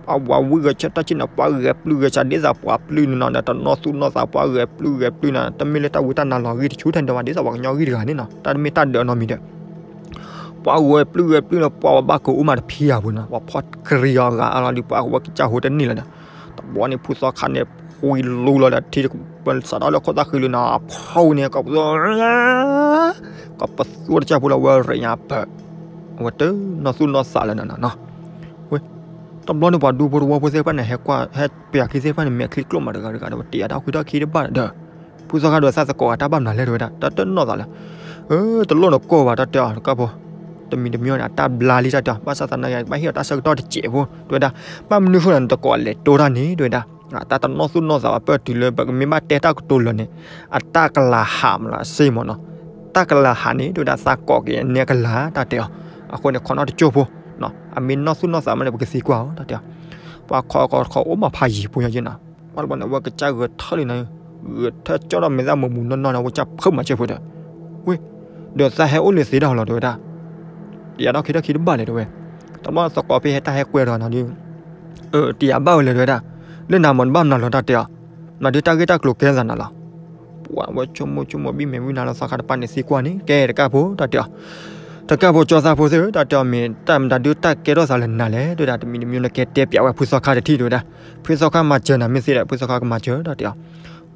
ပှၤဝံၣ်ဂဲၤဆၢထၢၣ်ဆ့ၣ်နီၤ ပှၤဂဲၤပျုၢ်ဂဲၤဆၢဒ်သိးပှၤပျုၢ်န့ၣ်နီၤ တနီၣ်သူၣ်နီၣ်သး ပှၤဂဲၤပျုၢ်ဂဲၤပျုၢ်နီၤ တမ့ၢ်လၢတၢ်ဝံတၢ်နါလီၤဂံၢ်တဆူၣ်ထဲန့ၣ်ဘၣ် ဒ်သိးပှၤကညီဂံၢ်တဂၤန့ၣ်နီၤ တၢ်တမ့ၢ်တၢ်ဒၢးနီတမံၤဒီး ပှၤဂဲၤပျုၢ်ဂဲၤပျုၢ်န့ၣ် ပှၤဘၣ်ကအိၣ်မးတဖံးဧါပူၤနီၤ ပှၤဖီၣ်ကရံးအီၤဂာ်အါလီၤဒီး ပှၤဝဲကစၢ်ဟိတန့ၢ်လၢၤဒီး တဘျီန့ၣ် ဖုသီခါန့ၣ် ဖှံလိလီၤဒီး ထံစးထီၣ်လၢခိၣ်သၣ်ဃံလၢနီၤ အဖီၣ်ဝံၤန့ၣ် ကိးပသူ ကိးပသူတစၢ်ဖိလၢအဝဲရဲၣ်ညါပၢၢ် အဝဲတနီၣ်သူၣ်နီၣ်သးလၢၤနီၤနီၤ ဝဲ တဘျီန့ၣ် ပှၤဒူဖိတဝီဖိသ့ၣ်တဖၣ်န့ၣ် ဟဲကွၢ် ဟဲပျးခံသ့ၣ်တဖၣ်န့ၣ် မဲာ်ချံကျိၣ်မးတဂၤတဂၤဒီး ပတဲယၤတၢ်ဃုတၢ်ခံတဘၣ်ဒီး ဖုသီခါဒီးသးသကိးဂၤတၢ်ဘၣ်မနုၤလဲၣ်တဲဝဲဒၣ် တၢ်တနီၣ်သးလၢၤ အၢ တလိၣ်နကိၢ်ဘၣ်တၢ်တဲအီၤတကၢ်ဖိ တမံၤတမံၤန့ၣ် အတၢ်ဘျါလံတၢ်တဲအီၤ ဘၣ်ဆၣ်သနာ်က့ ဘၣ်ဟ့ၣ်အီၤတၢ်ဆၢကတီၢ်တစဲးဖိ တဲဝဲဒၣ် ဘၣ်မနုၤဃိလဲၣ် နတကိးလဲၤတိတၢ်န့ၣ် တဲဝဲဒၣ် တၢ်တနီၣ်သူၣ်နီၣ်သးဘၣ် ပၢၢ်တုၤလၢ ပကမ့ၢ်ဘၣ်တဲတၢ်ကတိၤလၢာ်န့ၣ် အတၢ်ကလၤဟးမးလီၤ စ့မးနီၤ တၢ်ကလၤဟးန့ၣ် တဲဝဲဒၣ် သးကိးက့ၤန့ၢ်ကလၤ တၢ်တဲအီၤ အဃိန့ၣ် ခိးနီၣ်တကၠိၢ်ဖိ အမ့ၢ်နီၣ်သူၣ်နီၣ်သးမးန့ၣ် ပကသံကွၢ်အီၤ တၢ်တဲအီၤ ပှၤခိးခိးခိးအိၣ်မးဖးယံၤဖိညီက့နီၤ ပှၤတဘျီန့ၣ် အဝဲကစၢ်ဂဲၤထၢၣ်လံန့ၣ်, ဂဲၤထၢၣ်ကၠီၣ်ထီၣ်မဲာ်သၣ်မုာ်မုာ်နီၢ်နီၢ်န့ၣ် အဝဲကစၢ်ဖၢမၤစၢၤဖိဒီး, ဝ့ၢ်, ဒီးသးဟဲအိၣ်လၢသ့ဒၣ်ဟီလီၤ တဲဝဲဒၣ်. တယၤထီၣ်ခံထီၣ်ခံတဘၣ်လဲၣ် တဲဝဲ. တဘျီသကိးဖဲဟဲတၢ်ဟဲကွဲဒီးနီၤဒီး, တယၤဘၣ်ဝဲလဲၣ် တဲဝဲဒၣ်. လၢနၤမ့ၢ်နဘၣ်မနုၤလီၤ တၢ်တဲအီၤ, မနုၤဒုးတၢ်ဂ့ၢ်တၢ်ကျိၤကဲသးနၤလီၤ. ပှၤဝဲဆိကမိၣ်ဆိကမိၣ်ဘံၣ်မဲာ်ဝံနၤလီၤ သီခါတပၤန့ၣ်သံကွၢ်န့ၣ် ကဲတကၢ်ဖိ တၢ်တဲအီၤ, တကၢ်ဖိကၠီသးဖိသ့ၣ်ဧၢ တၢ်တဲအီၤ မ့ၢ်တၢ်မတၤဒုးတၢ်ကဲထီၣ်သးလၢနၤလဲၣ် တဲဝဲဒၣ်. တမံၤတမံၤနကဲတဲပျးဝဲဖုသီခါတထံၣ် တဲဝဲဒၣ်. ဖုသီခါမၤစၢၤနၤမ့ၢ်သ့ဒီး ဖုသီခါကမၤစၢၤ တၢ်တဲအီၤ.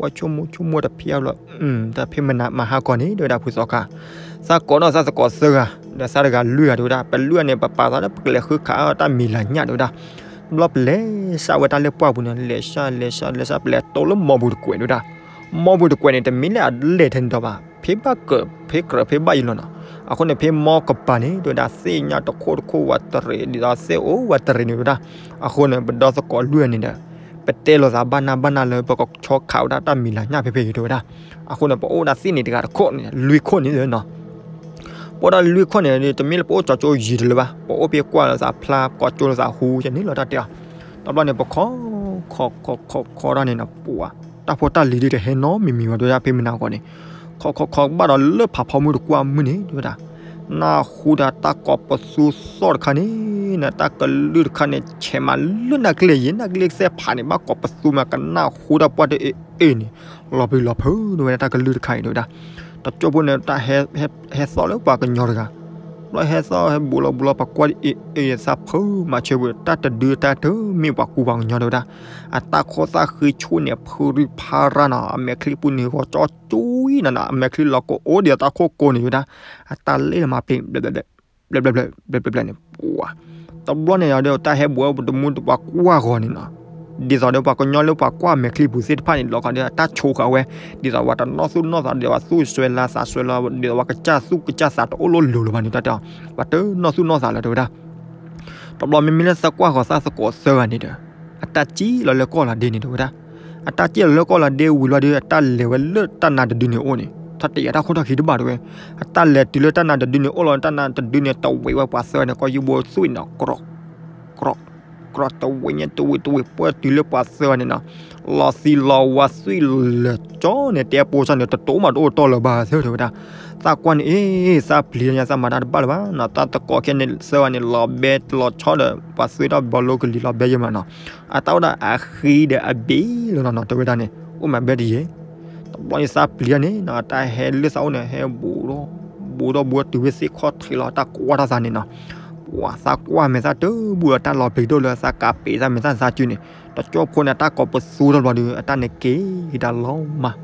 ဝဲဆိကမိၣ်ဆိကမိၣ်တဖျၢၣ်လီၤ, တၢ်ဖဲမနၤမၤဟါကီၢ်န့ၣ် တဲဝဲဒၣ်ဖုသီခါ, သးကိးထီၣ်သးသကိးသၢဂၤ ဒီးသးတဂၤလွံၢ်ဂၤ တဲဝဲဒၣ်. ပလွံၢ်ဂၤန့ၣ် ပပာ်သးလၢပကလဲၤဃုခးတၢ်မံၤလၤညၣ် တဲဝဲဒၣ်. တဘျီပလဲၤစးဝဲတၢ်လၢပှၢ်ပူၤန့ၣ် လဲၤစးလဲၤစးလဲၤစး ပလဲၤတိလၢမီပူၤတကွဲး တဲဝဲဒၣ်. မီပူၤတကွဲးန့ၣ် တမ့ၢ်လၢအလဲၤထဲန့ၣ်ဒီးဘၣ်, ဖဲဘၣ်ကၢၢ်ဖဲကြၢးဖဲဘၣ်ယံၤလီၤနီၤ. အဃိန့ၣ် ဖဲမီကပၤန့ၣ် တဲဝဲဒၣ် သ့ၣ်ညါတခိၣ်တခိၣ်ဝးတရံး ဒ်သိးသ့ၣ်အိၣ်ဝးတရံးန့ၣ် တဲဝဲဒၣ်. အဃိန့ၣ် ပဒီသကိးလွံၢ်ဂၤန့ၣ်ဒီး ပတဲလိာ်သးဘၣ်နၢ်ဘၣ်နၢ်လၢပကဆီခးဝဲဒၣ်တၢ်မံၤလၤညၣ်ဖဲဖဲအံၤ တဲဝဲဒၣ်. အဃိန့ၣ် ပအိၣ်ဝဲဒၣ်သ့ၣ်န့ၣ်တဂၤတခိၣ်န့ၣ် လွံၢ်ခိၣ်န့ၣ်လီၤနီၤ. ပအိၣ်ဒၣ်လွံၢ်ခိၣ်န့ၣ် တမ့ၢ်လၢပအိၣ်ကၠီကၠိယံၤတလၢဘၣ်, ပအိၣ်ဖဲကွၢ်လိာ်သးဖျါ ကိးကၠိလိာ်သးဟူန့ၣ်လီၤ တၢ်တဲအီၤ. တဘျီန့ၣ် ပခိးခိးခိးခိးခိးတၢ်န့ၣ်နီၤ ပှၤ တၢ်ဖိတၢ်လံၤဒုးတဟဲနီတမံၤမံၤဘၣ် တဲဝဲဒၣ် ဖဲမနၤဂီၢ်န့ၣ်. ခိးခိးခိးဘၣ်ဒီးလၢဖးဖီမုၢ်တကွၢ်မုၢ်န့ၣ် တဲဝဲဒၣ်, နၢ်ဟူဒီးတၢ်ကိးပသူသီၣ်တခါန့ၣ် နတၢ်ကလုၢ်တခါန့ၣ် ဆဲးမးလၢနၢ်ကျ့ယံၤ နၢ်ကျ့ကစဲးဖးန့ၣ် ဘၣ်ကိးပသူမး ကနၢ်ဟူဒီးပှၢ်တအ့ၣ်အ့ၣ်န့ၣ် လီၤပျံၤလီၤဖုး တဲဝဲဒၣ် တၢ်ကလုၢ်တခါအံၤ တဲဝဲဒၣ်. တကၠိဖိန့ၣ် တၢ်ဟဲသီၣ်လၢပှၤကညီတဂၤ, ဘျီဟဲသီၣ်ဟဲဘူးလီၤဘူးလီၤ ပှၤကွၢ်အ့ၣ်အ့ၣ် သးဖုးမၤဆၢပူၤ တၢ်တဒုတၢ်တမ့ၢ်ပှၤကူပှၤကညီ တဲဝဲဒၣ်. အတၢ်ခိၣ်သၣ်ဃံဆူၣ်န့ၣ် ဖုရံဖါရၣ်နီၤ အမဲာ်ချံပူၤန့ၣ် ဂီၤကၠီကၠူအံၤနီၤနီၤ အမဲာ်ချံလီၤကအိၣ်ဒ်သိးတၢ်ခိၣ်ကိန့ၣ် တဲဝဲဒၣ်. အတၢ်လ့ၣ်လၢမၤပျံၤ ဘျဲးဘျဲးဘျဲးဘျဲးန့ၣ် ပှၤ တဘျီန့ၣ်ဒီး တၢ်ဟဲဘူးဝဲပတမူတပှၤကွၢ်ဂီၤန့ၣ်နီၤ, ဒ်သိးဒီးပှၤကညီလၢပှၤကွၢ်မဲာ်ချံပူၤသ့ၣ်တဖၣ်န့ၣ် လီၤခီဒီး အတၢ်ဆိဃာ်ဝဲ, ဒ်သိးပှၤတနီၢ်သူၣ်နီၢ်သး ဒ်သိးပှၤသူၣ်စွဲလၢသးစွဲလီၤ ဒ်သိးပှၤကစၢ်သူၣ်ကစၢ်သးတအိၣ်လိၣ်လိၤလၢၤဘၣ်န့ၣ် တၢ်တဲအီၤ, ပှၤတနီၢ်သူၣ်နီၢ်သးလၢၤ တဲဝဲဒၣ်. တဘျီမ့မ့ၢ်လၢသးကွၢ်ဃီၤသးသကိးသၢဂၤန့ၣ်ဒီး အတၢ်စံၣ်လီၤလၢကီၢ်လီၤဒ့န့ၣ် တဲဝဲဒၣ်. အတၢ်စံၣ်လီၤလၢကီၢ်လီၤဒ့ဝံၤလီၤဒီး အတၢ်လဲၤဝဲလၢတၢ်နါတဒုန့ၣ်အအိၣ်န့ၣ် တၢ်တယာ်တၢ်ခိၣ်တၢ်ခံတဘၣ် တဲဝဲ. အတၢ်လဲၤတုၤလၢတၢ်နါတဒုန့ၣ်အိၣ်လီၤ တၢ်နါတဒုန့ၣ် တဝံးဝဲပှၤသၢဂၤန့ၣ် ကီၢ်ယူဘိသွံၣ်နီၤ ကြီ ကြီ တဝံးညါတဝံးတဝံး ပှၢ်တုၤလၢပှၤသၢဂၤန့ၣ်နီၤ, လီၤသံလီၤဝါသွံၣ်လၢာ်ကၠီန့ၣ် တဲပိၢ်စၢ်န့ၣ် တတိၤမးတအိၣ်တီၢ်လၢၤဘၣ်သ့ တဲဝဲဒၣ်. သးကွၢ်န့ၣ် အ့ သးပျံၤညါ သးမၤတၢ်တဘၣ်လၢၤဘၣ်နီၤ, သးသကိးခဲန့ၣ်သၢဂၤန့ၣ် လီၤဘဲလီၤဆီဒီး ပှၤသွံၣ်ထီၣ်ဘီလိကလံၤလီၤဘဲယဲၢ်မးနီၤ, အတၢ်အိၣ်ဒၣ်အဃံဒီးအဘ့ၣ်လီၤနီၤနီၤ တဲဝဲဒၣ်န့ၣ် အိၣ်မးဘဲတယဲၢ်. တဘျီန့ၣ်သးပျံၤန့ၣ်နီၤ တၢ်ဟဲလၢသးအိၣ်န့ၣ် ဟဲဘူးဒီး ဘူးဒီးဘူးတုၤဝဲသ့ၣ်ခီၣ်ထံးလီၤ တၢ်ကွၢ်ထီၣ်သးန့ၣ်နီၤ, ပှၤသးကွၢ်မဲာ်သၣ်တဘူးလီၤ တၢ်လီၤပျံၤဒိၣ်လၢသးကးပ့ၤသးမဲာ်သၣ်သးစုန့ၣ် တကၠိဖိန့ၣ် တၢ်ကိးပသူထီၣ်ဘျီဒီး အတၢ်န့ၣ်က့ၤကဒါလီၤမး,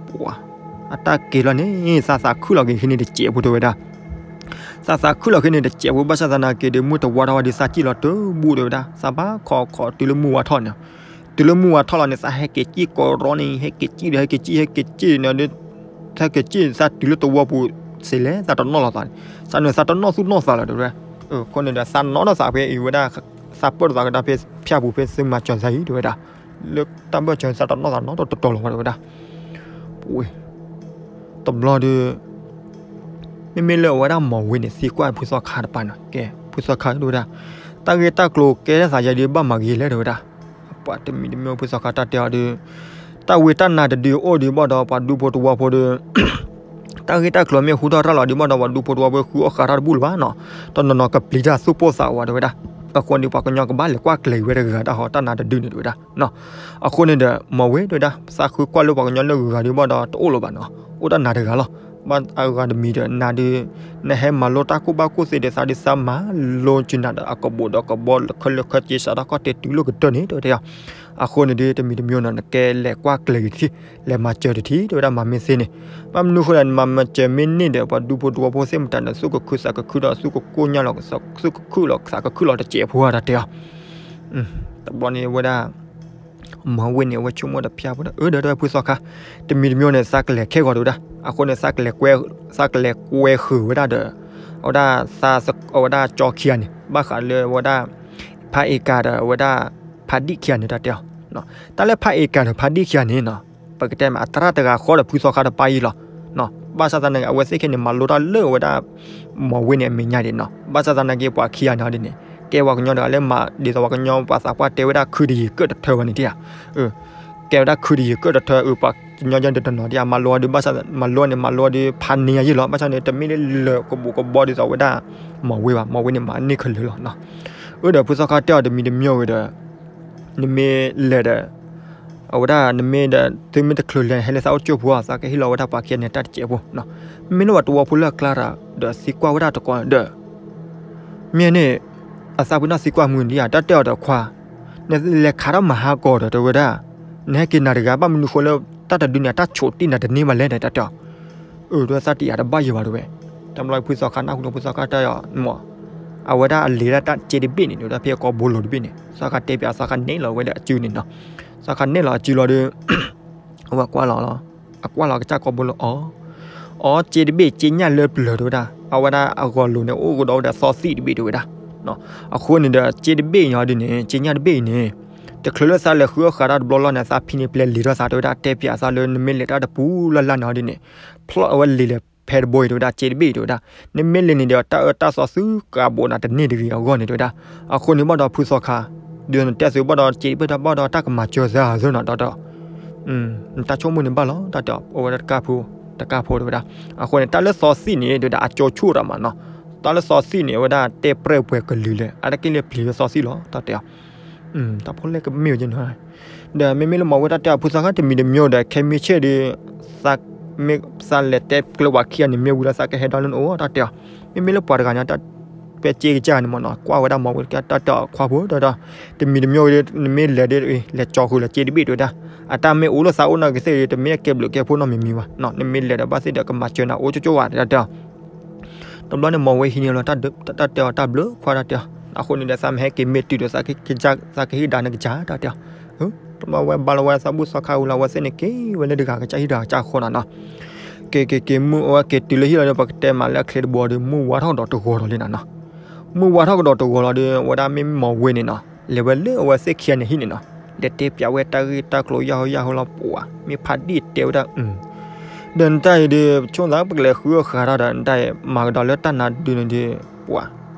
ပှၤ အတၢ်က့ၤလီၤန့ၣ် သးသးခုၣ်လီၤက့ၤခဲန့ၣ်တစဲးဖိ တဲဝဲဒၣ်. သးသးခုၣ်လီၤခဲန့ၣ်တစဲးဖိ ဘၣ်ဆၣ်သနာ်က့ဒီး မုၢ်တဝါထီၣ်ဝဲဒီး သးစံၣ်လီၤတဘူး တဲဝဲဒၣ်. သးဘၣ်ခိးခိးတုၤလၢမုၢ်ဝါထီၣ်န့ၣ်, တုၤလၢမုၢ်ဝါထီၣ်လီၤန့ၣ် သးဟဲက့ၤစံၣ်ကိးရီန့ၣ် ဟဲက့ၤစံၣ်ဒီး ဟဲက့ၤစံၣ် ဟဲက့ၤစံၣ်န့ၣ်ဒီး ဟဲက့ၤစံၣ် သးတုၤလၢသဝီပူၤစ့လဲၣ် သးတနီၣ်လီၤသးန့ၣ်, သးန့ၣ် သးတနီၣ်သူၣ်နီၣ်သးလၢၤ တဲဝဲ. အဃိန့ၣ်ဒီး သးနီၣ်ထီၣ်သးဖဲအံၤဝဲဒၣ်, သးပၢၢ်ထီၣ်သးကဒါဖဲဖၠၣ်ပူၤဖဲသုမၤစၢၤသးအံၤ တဲဝဲဒၣ်. လၢတၢ်ဘၢၣ်စၢၤသးတနီၣ်သးနီတတီၤလီၤဝဲ တဲဝဲဒၣ်. ပှၤ တဘျီဒီး မ့မ့ၢ်လၢအဝဲဒၣ်မီၤဝ့န့ၣ် သံကွၢ်ဖုသီခါတပၤန့ၣ်, ကဲ ဖုသီခါ တဲဝဲဒၣ်, တၢ်ဂ့ၢ်တၢ်ကျိၤကဲထီၣ်သးယဲဒီး ဘၣ်မၤဂ့ၤလဲၣ် တဲဝဲဒၣ်. ပှၤတမံၤတမံၤ ဖုသီခါတၢ်တဲအီၤဒီး တၢ်ဝ့တၢ်နါတဒုအိၣ်ဒီးဘၣ်ဒီး ပှၤဒူဖိတဝီဖိဒီး တၢ်ဂ့ၢ်တၢ်ကျိၤမ့ၢ်ဟူထီၣ်တၢ်လီၤဒီးဘၣ်ဒီး ပှၤဒူဖိတဝီဖိဃုအီၣ်ဃးတၢ်တဘူၣ်လၢၤဘၣ်နီၤ, တနီၤနီၤကပျံၤတၢ်သူၣ်ပိၢ်သးဝး တဲဝဲဒၣ်. အဃိန့ၣ် ပှၤကညီကဘၣ်လဲၤကွၢ်ကျဲၤဝဲတဂၤတၢ်ဟီ တၢ်နါတဒုန့ၣ် တဲဝဲဒၣ်. အဃိန့ၣ်ဒီး မီၤဝ့ တဲဝဲဒၣ် သးဃုကွၢ်လၢပှၤကညီလၢဂုၤဂၤဒီးဘၣ်ဒီး တအိၣ်လၢၤဘၣ်နီၤ, အိၣ်တၢ်နါတဂၤလီၤ. ဘၣ်အဂၤတမံၤဒီး နၤဒီး နဟဲမၤလိတၢ်ကူၣ်ဘၣ်ကူၣ်သ့ဒီး သးဒုးသးမၤလိကနၤဒီး အကဘိးဒီးကဘီ လၢခၢလၢခၢ က့ၤစးထီၣ်ကီၢ်တဲာ်တုၤလၢကတၢၢ်န့ၣ် တဲဝဲဒၣ်. အဃိန့ၣ်ဒီး တမံၤတမံၤနီၤ နကဲလဲၤကွၢ်ကျဲၤဂ့ၤတထံၣ်, လဲၤမၤစၢၤတထံၣ် တဲဝဲဒၣ်. မၤမ့ၢ်သ့န့ၣ် ဘၣ်မနုၤဃိလဲၣ် နမၤမၤစၢၤမ့ၢ်န့ၢ်ဒီး ပှၤဒူဖိတဝီဖိသ့ၣ်မတၤန့ၣ် သူၣ်ကခုသးကခုဒီး သူၣ်ကကိၢ်ညါလီၤ သူၣ်ကခုလီၤသးကခုလီၤတစဲးဖိ တၢ်တဲအီၤ. တဘျီန့ၣ်ဝဲဒၣ် မီၤဝ့န့ၣ် အဝဲဆိကမိၣ်တဖၠၣ်ဖိဒီး အၢ ဒီး ဒီး ဖုသီခါ တမံၤတမံၤန့ၣ် သးကလဲၤခဲဂီၤ တဲဝဲဒၣ်. အဃိန့ၣ် သးကလဲၤကွဲ သးကလဲၤကွဲဃုာ်ဝဲဒၣ်ဒီး အဝဲဒၣ် အဝဲဒၣ်ကၠီခံဂၤန့ၣ် ဘၣ်ဃးလၢအဝဲဒၣ် ဖးအ့ကၤဒီး အဝဲဒၣ် ဖးဒံၣ်ခံဂၤန့ၣ် တၢ်တဲအီၤ. တၢ်လၢဖးအ့ကၤဒီးဖးဒံၣ်ခံဂၤန့ၣ်နီၤ ပကတဲမး အသရၣ်တဂၤဃီဒီးဖုသီခါတပၤအံၤလီၤ. ဘၣ်ဆၣ်သနာ်က့ အဝဲသ့ၣ်ခဲန့ၣ် မၤလိတၢ်လၢအဝဲဒၣ် မီၤဝ့န့ၣ်အမဲာ်ညါဒံးနီၤ. ဘၣ်ဆၣ်သနာ်က့ ပှၤခံဂၤန့ၣ်ဒ်န့ၣ် ကဲပှၤကညီတဂၤလၢမၤ ဒ်သိးပှၤကညီပှၤသးပှၢ်တဲဝဲဒၣ် ခုတယံၤကၢၣ်တထၢဝဲန့ၣ်ဧါ. အၢ ကဲဝဲဒၣ်ခုတယံၤကၢၢ်တထၢအုး ပှၤကညီယဲဒတနီၤဒ်အမၤလိအီၤဒုး ဘၣ်ဆၣ်မၤလိန့ၣ် မၤလိအီၤဒုးဖးန့ၢ်ယဲလီၤ. ဘၣ်ဆၣ်န့ၣ် တမ့ၢ်လၢလၢာ်ကဘူးကဘီဒ်သိးဝဲဒၣ် မီၢ်ဝ့ဘၣ်. မီၢ်ဝ့န့ၣ် မၤန့ၢ်ခဲလၢာ်လီၤနီၤ. အၢဒီးဖုသီခါတဲအီၤတမံၤတမံၤဝံၤဒီး နမ့ၢ်လဲၤဒီး အဝဲဒၣ်နမ့ၢ်ဒီး သုမ့ၢ်တချုးလဲၤ ဟဲလၢသးအိၣ်ကၠိပူၤ သးကဟ့ၣ်လီၤဝဲဒၣ်ပှၤခံဂၤန့ၣ် တၢ်တစဲးဖိနီၤ. မ့မ့ၢ်လၢပှၤတဝီဖိလၢအကျါတၢ်ဒီး သံကွၢ်ဝဲဒၣ်တကိးဒီး မ့ၢ်န့ၣ် အသးပ့ၤနီၣ်သံကွၢ်မုၢ်ဒံးဧါ တၢ်တဲအီၤဒီးခွါ, နလဲၤခးထီၣ်မၤဟါကီးဒီးတဲဝဲဒၣ်, နဟဲက့ၤနၤတဂၤ ဘၣ်မနုၤဃိလၢ တၢ်တဒုန့ၣ် အတၢ်ဆိးတံၢ်နၤတန့ၢ်ဘၣ်လဲၣ်န့ၣ် တၢ်တဲအီၤ. အၢ တဲသးတယၤတဘၣ်ယံၤဘၣ်တဲဝဲ. တဘျီဖုသီခါနၢ်ဟူဒီးဖုသီခါတဲအီၤ မ့ၢ် အဝဲဒၣ်အလဲၤဒၣ်တၢ်စ့တဘ့ၣ်န့ၣ် တဲဝဲဒၣ်ဖဲအကိာ်ဘိလိၤတဘ့ၣ်န့ၣ် သီခါတဲပၠးသီခါနဲၣ်လီၤဝဲဒီးအစုန့ၣ်နီၤ. သီခါနဲၣ်လီၤအစုလီၤဒီး အဝဲကွၢ်လီၤလီၤ, အကွၢ်လီၤကစၢ်ကိာ်ဘိလိၤအီၤ, အီၤစ့တဘ့ၣ် စ့ညၣ်လၢပျၢၤတဲဝဲဒၣ်, အဝဲဒၣ်အဂီၢ်လိၤန့ၣ် အိၣ်ကဒီးဝဲဒီးသီသံၣ်တဘ့ၣ်တဲဝဲဒၣ်. အဃိန့ၣ်ဒီး စ့တဘ့ၣ်အံၤဒ်န့ၣ် စ့ညၣ်တဘ့ၣ်အံၤန့ၣ် တချုးလၢသးလဲၤဃုအီၣ်ဃးတၢ်တဘျီလီၤန့ၣ် သးဖံန့ၣ်ပျဲလံၤထီၣ်သးတဲဝဲဒၣ်, တဲပၠးသးလၢနမ့ၢ်လဲၤတၢ်တပူၤလၢ်လၢ်န့ၣ်ဒ်န့ၣ် ဖျီၣ်အဝဲလံၤလဲၤဖဲတဘိအံၤတဲဝဲဒၣ်, စ့တဘ့ၣ်အံၤတဲဝဲဒၣ်, နမ့ၢ်လဲၤန့ၣ်ဒီး တၢ်အၢတၢ်သီသုကးဘိးနၤတန့ၢ်တဂ့ၤအဂီၢ်န့ၣ်တဲဝဲဒၣ်. အဃိန့ၣ်ဘၣ်ဒီးဖုသီခါ ဒုးနတဲသုဘၣ်ဒီး စ့တဘ့ၣ်တၢ်ဘၣ်ဒီးတၢ်ကမၤစၢၤသးသၢနီၤ တၢ်တဲအီၤ နတၢ်ဆိကမိၣ်န့ၣ်ဘၣ်လီၤ တၢ်တဲအီၤ အိၣ်ဝဲဒၣ်တကၢ်ဖိ, တကၢ်ဖိတဲဝဲဒၣ်. အဃိန့ၣ် တၢ်လၢသီသံၣ်န့ၣ် တဲဝဲဒၣ် အကၠိဆိၣ်တၢ်မးနီၤ, တၢ်လၢသီသံၣ်န့ၣ် အဝဲဒၣ်တဲပြဲၢ်ပှဲၤကလုာ်လဲၣ် အါတက့ၢ်လၢပျံၤလၢသီသံၣ်လီၤ တၢ်တဲအီၤ. တၢ်ဖိလဲၣ်ကမ့ၢ်ဝဲကနီၤ, ဒီးမ့မ့ၢ်လၢမီၢ်ဝ့တၢ်တဲအီၤ ဖုသီခါတမံၤတမံၤဒီး ခဲမုၢ်ဆ့ၣ်ဒီး မ့ၢ်သးလဲၤတဲကျၢၤပှၤခံဂၤန့ၣ် မ့ၢ်ဝံၤလီၤသးကဟဲဒီးလၢနအိၣ်တၢ်တဲအီၤ. မ့မ့ၢ်လၢပှၤတဂၤန့ၣ် တၢ်ပဲာ်က့ၤကစၢ်န့ၣ်မးနီၤ ကွၢ်ဝဲဒၣ်မီၢ်ဝ့တၢ်တဲအီၤခွါဖိဒီး တမံၤတမံၤဒီး နမ့ၢ်လဲၤဒီး လဲၤကၠီဃုာ်လၢစ့တဘ့ၣ်တဲဝဲဒၣ်, အတၢ်မ့ၢ်အိၣ်လၢသးအိၣ်နာ်က့ၤသ့ၣ်ဒီး တမ့ၢ်အကဲဘျုးကဲဖှိၣ်နီတမံၤမံၤဘၣ်, နမ့ၢ်လဲၤဒီးဘၣ်သ့ၣ်ဒီး ကမၤစၢၤနၤအိၣ်ကၠိကၠိဝဲတၢ်တဲအီၤ. တဘျီန့ၣ် မီၢ်ဝ့ဟံးန့ၢ်လီၤ တၢ်တဲအီၤတၢ်ဘျုးခွါတၢ်တဲအီၤ, အဃိန့ၣ်ဒီး သးမ့ၢ်ဟဲက့ၤမ့ၢ်တုၤဒီး သးကဟ့ၣ်ဒါနကစၢ်တၢ်တဲအီၤ. တဘျီဝဲဘါလီၤဝဲသးဘူၣ်သီခါဝံၤလီၤ အဝဲသ့ၣ်န့ၣ်က့ၤဝဲလၢတဂၤကစၢ်ဟံၣ်တဂၤကစၢ်ဃီနီၤနီၤ. က့ၤက့ၤက့ၤမုၢ်အဝဲက့ၤတုၤလၢဟံၣ်လီၤဒီး ပကတဲမးလၢအချ့တဘိဒီး မုၢ်ဝါထီၣ်ကဒီးတဂီၤလီၤလံနီၤနီၤ. မုၢ်ဝါထီၣ်ကဒီးတဂီၤလီၤဒီး အဝဲဒၣ်မ့ၢ်မီၢ်ဝ့န့ၣ်နီၤ လဲၤဝဲလၢအဝဲသ့ၣ်ခံဂၤန့ၣ်ဟံၣ်န့ၣ်နီၤ, လဲၤတဲပၠးဝဲတၢ်ဂ့ၢ်တၢ်ကျိၤယၢ်ဟိယၢ်ဟိလီၤပှၤ, မ့ၢ်ဖးဒံၣ်တဲဝဲဒၣ် ဒီးနတၢ်အံၤဒီး ဆိမိၣ်သးပကလဲၤဃုအီၣ်ဃးတၢ်ဒီး နတၢ်အံၤမၤကဒီးလၢတၢ်နါဒုန့ၣ်ဒီး ပှၤ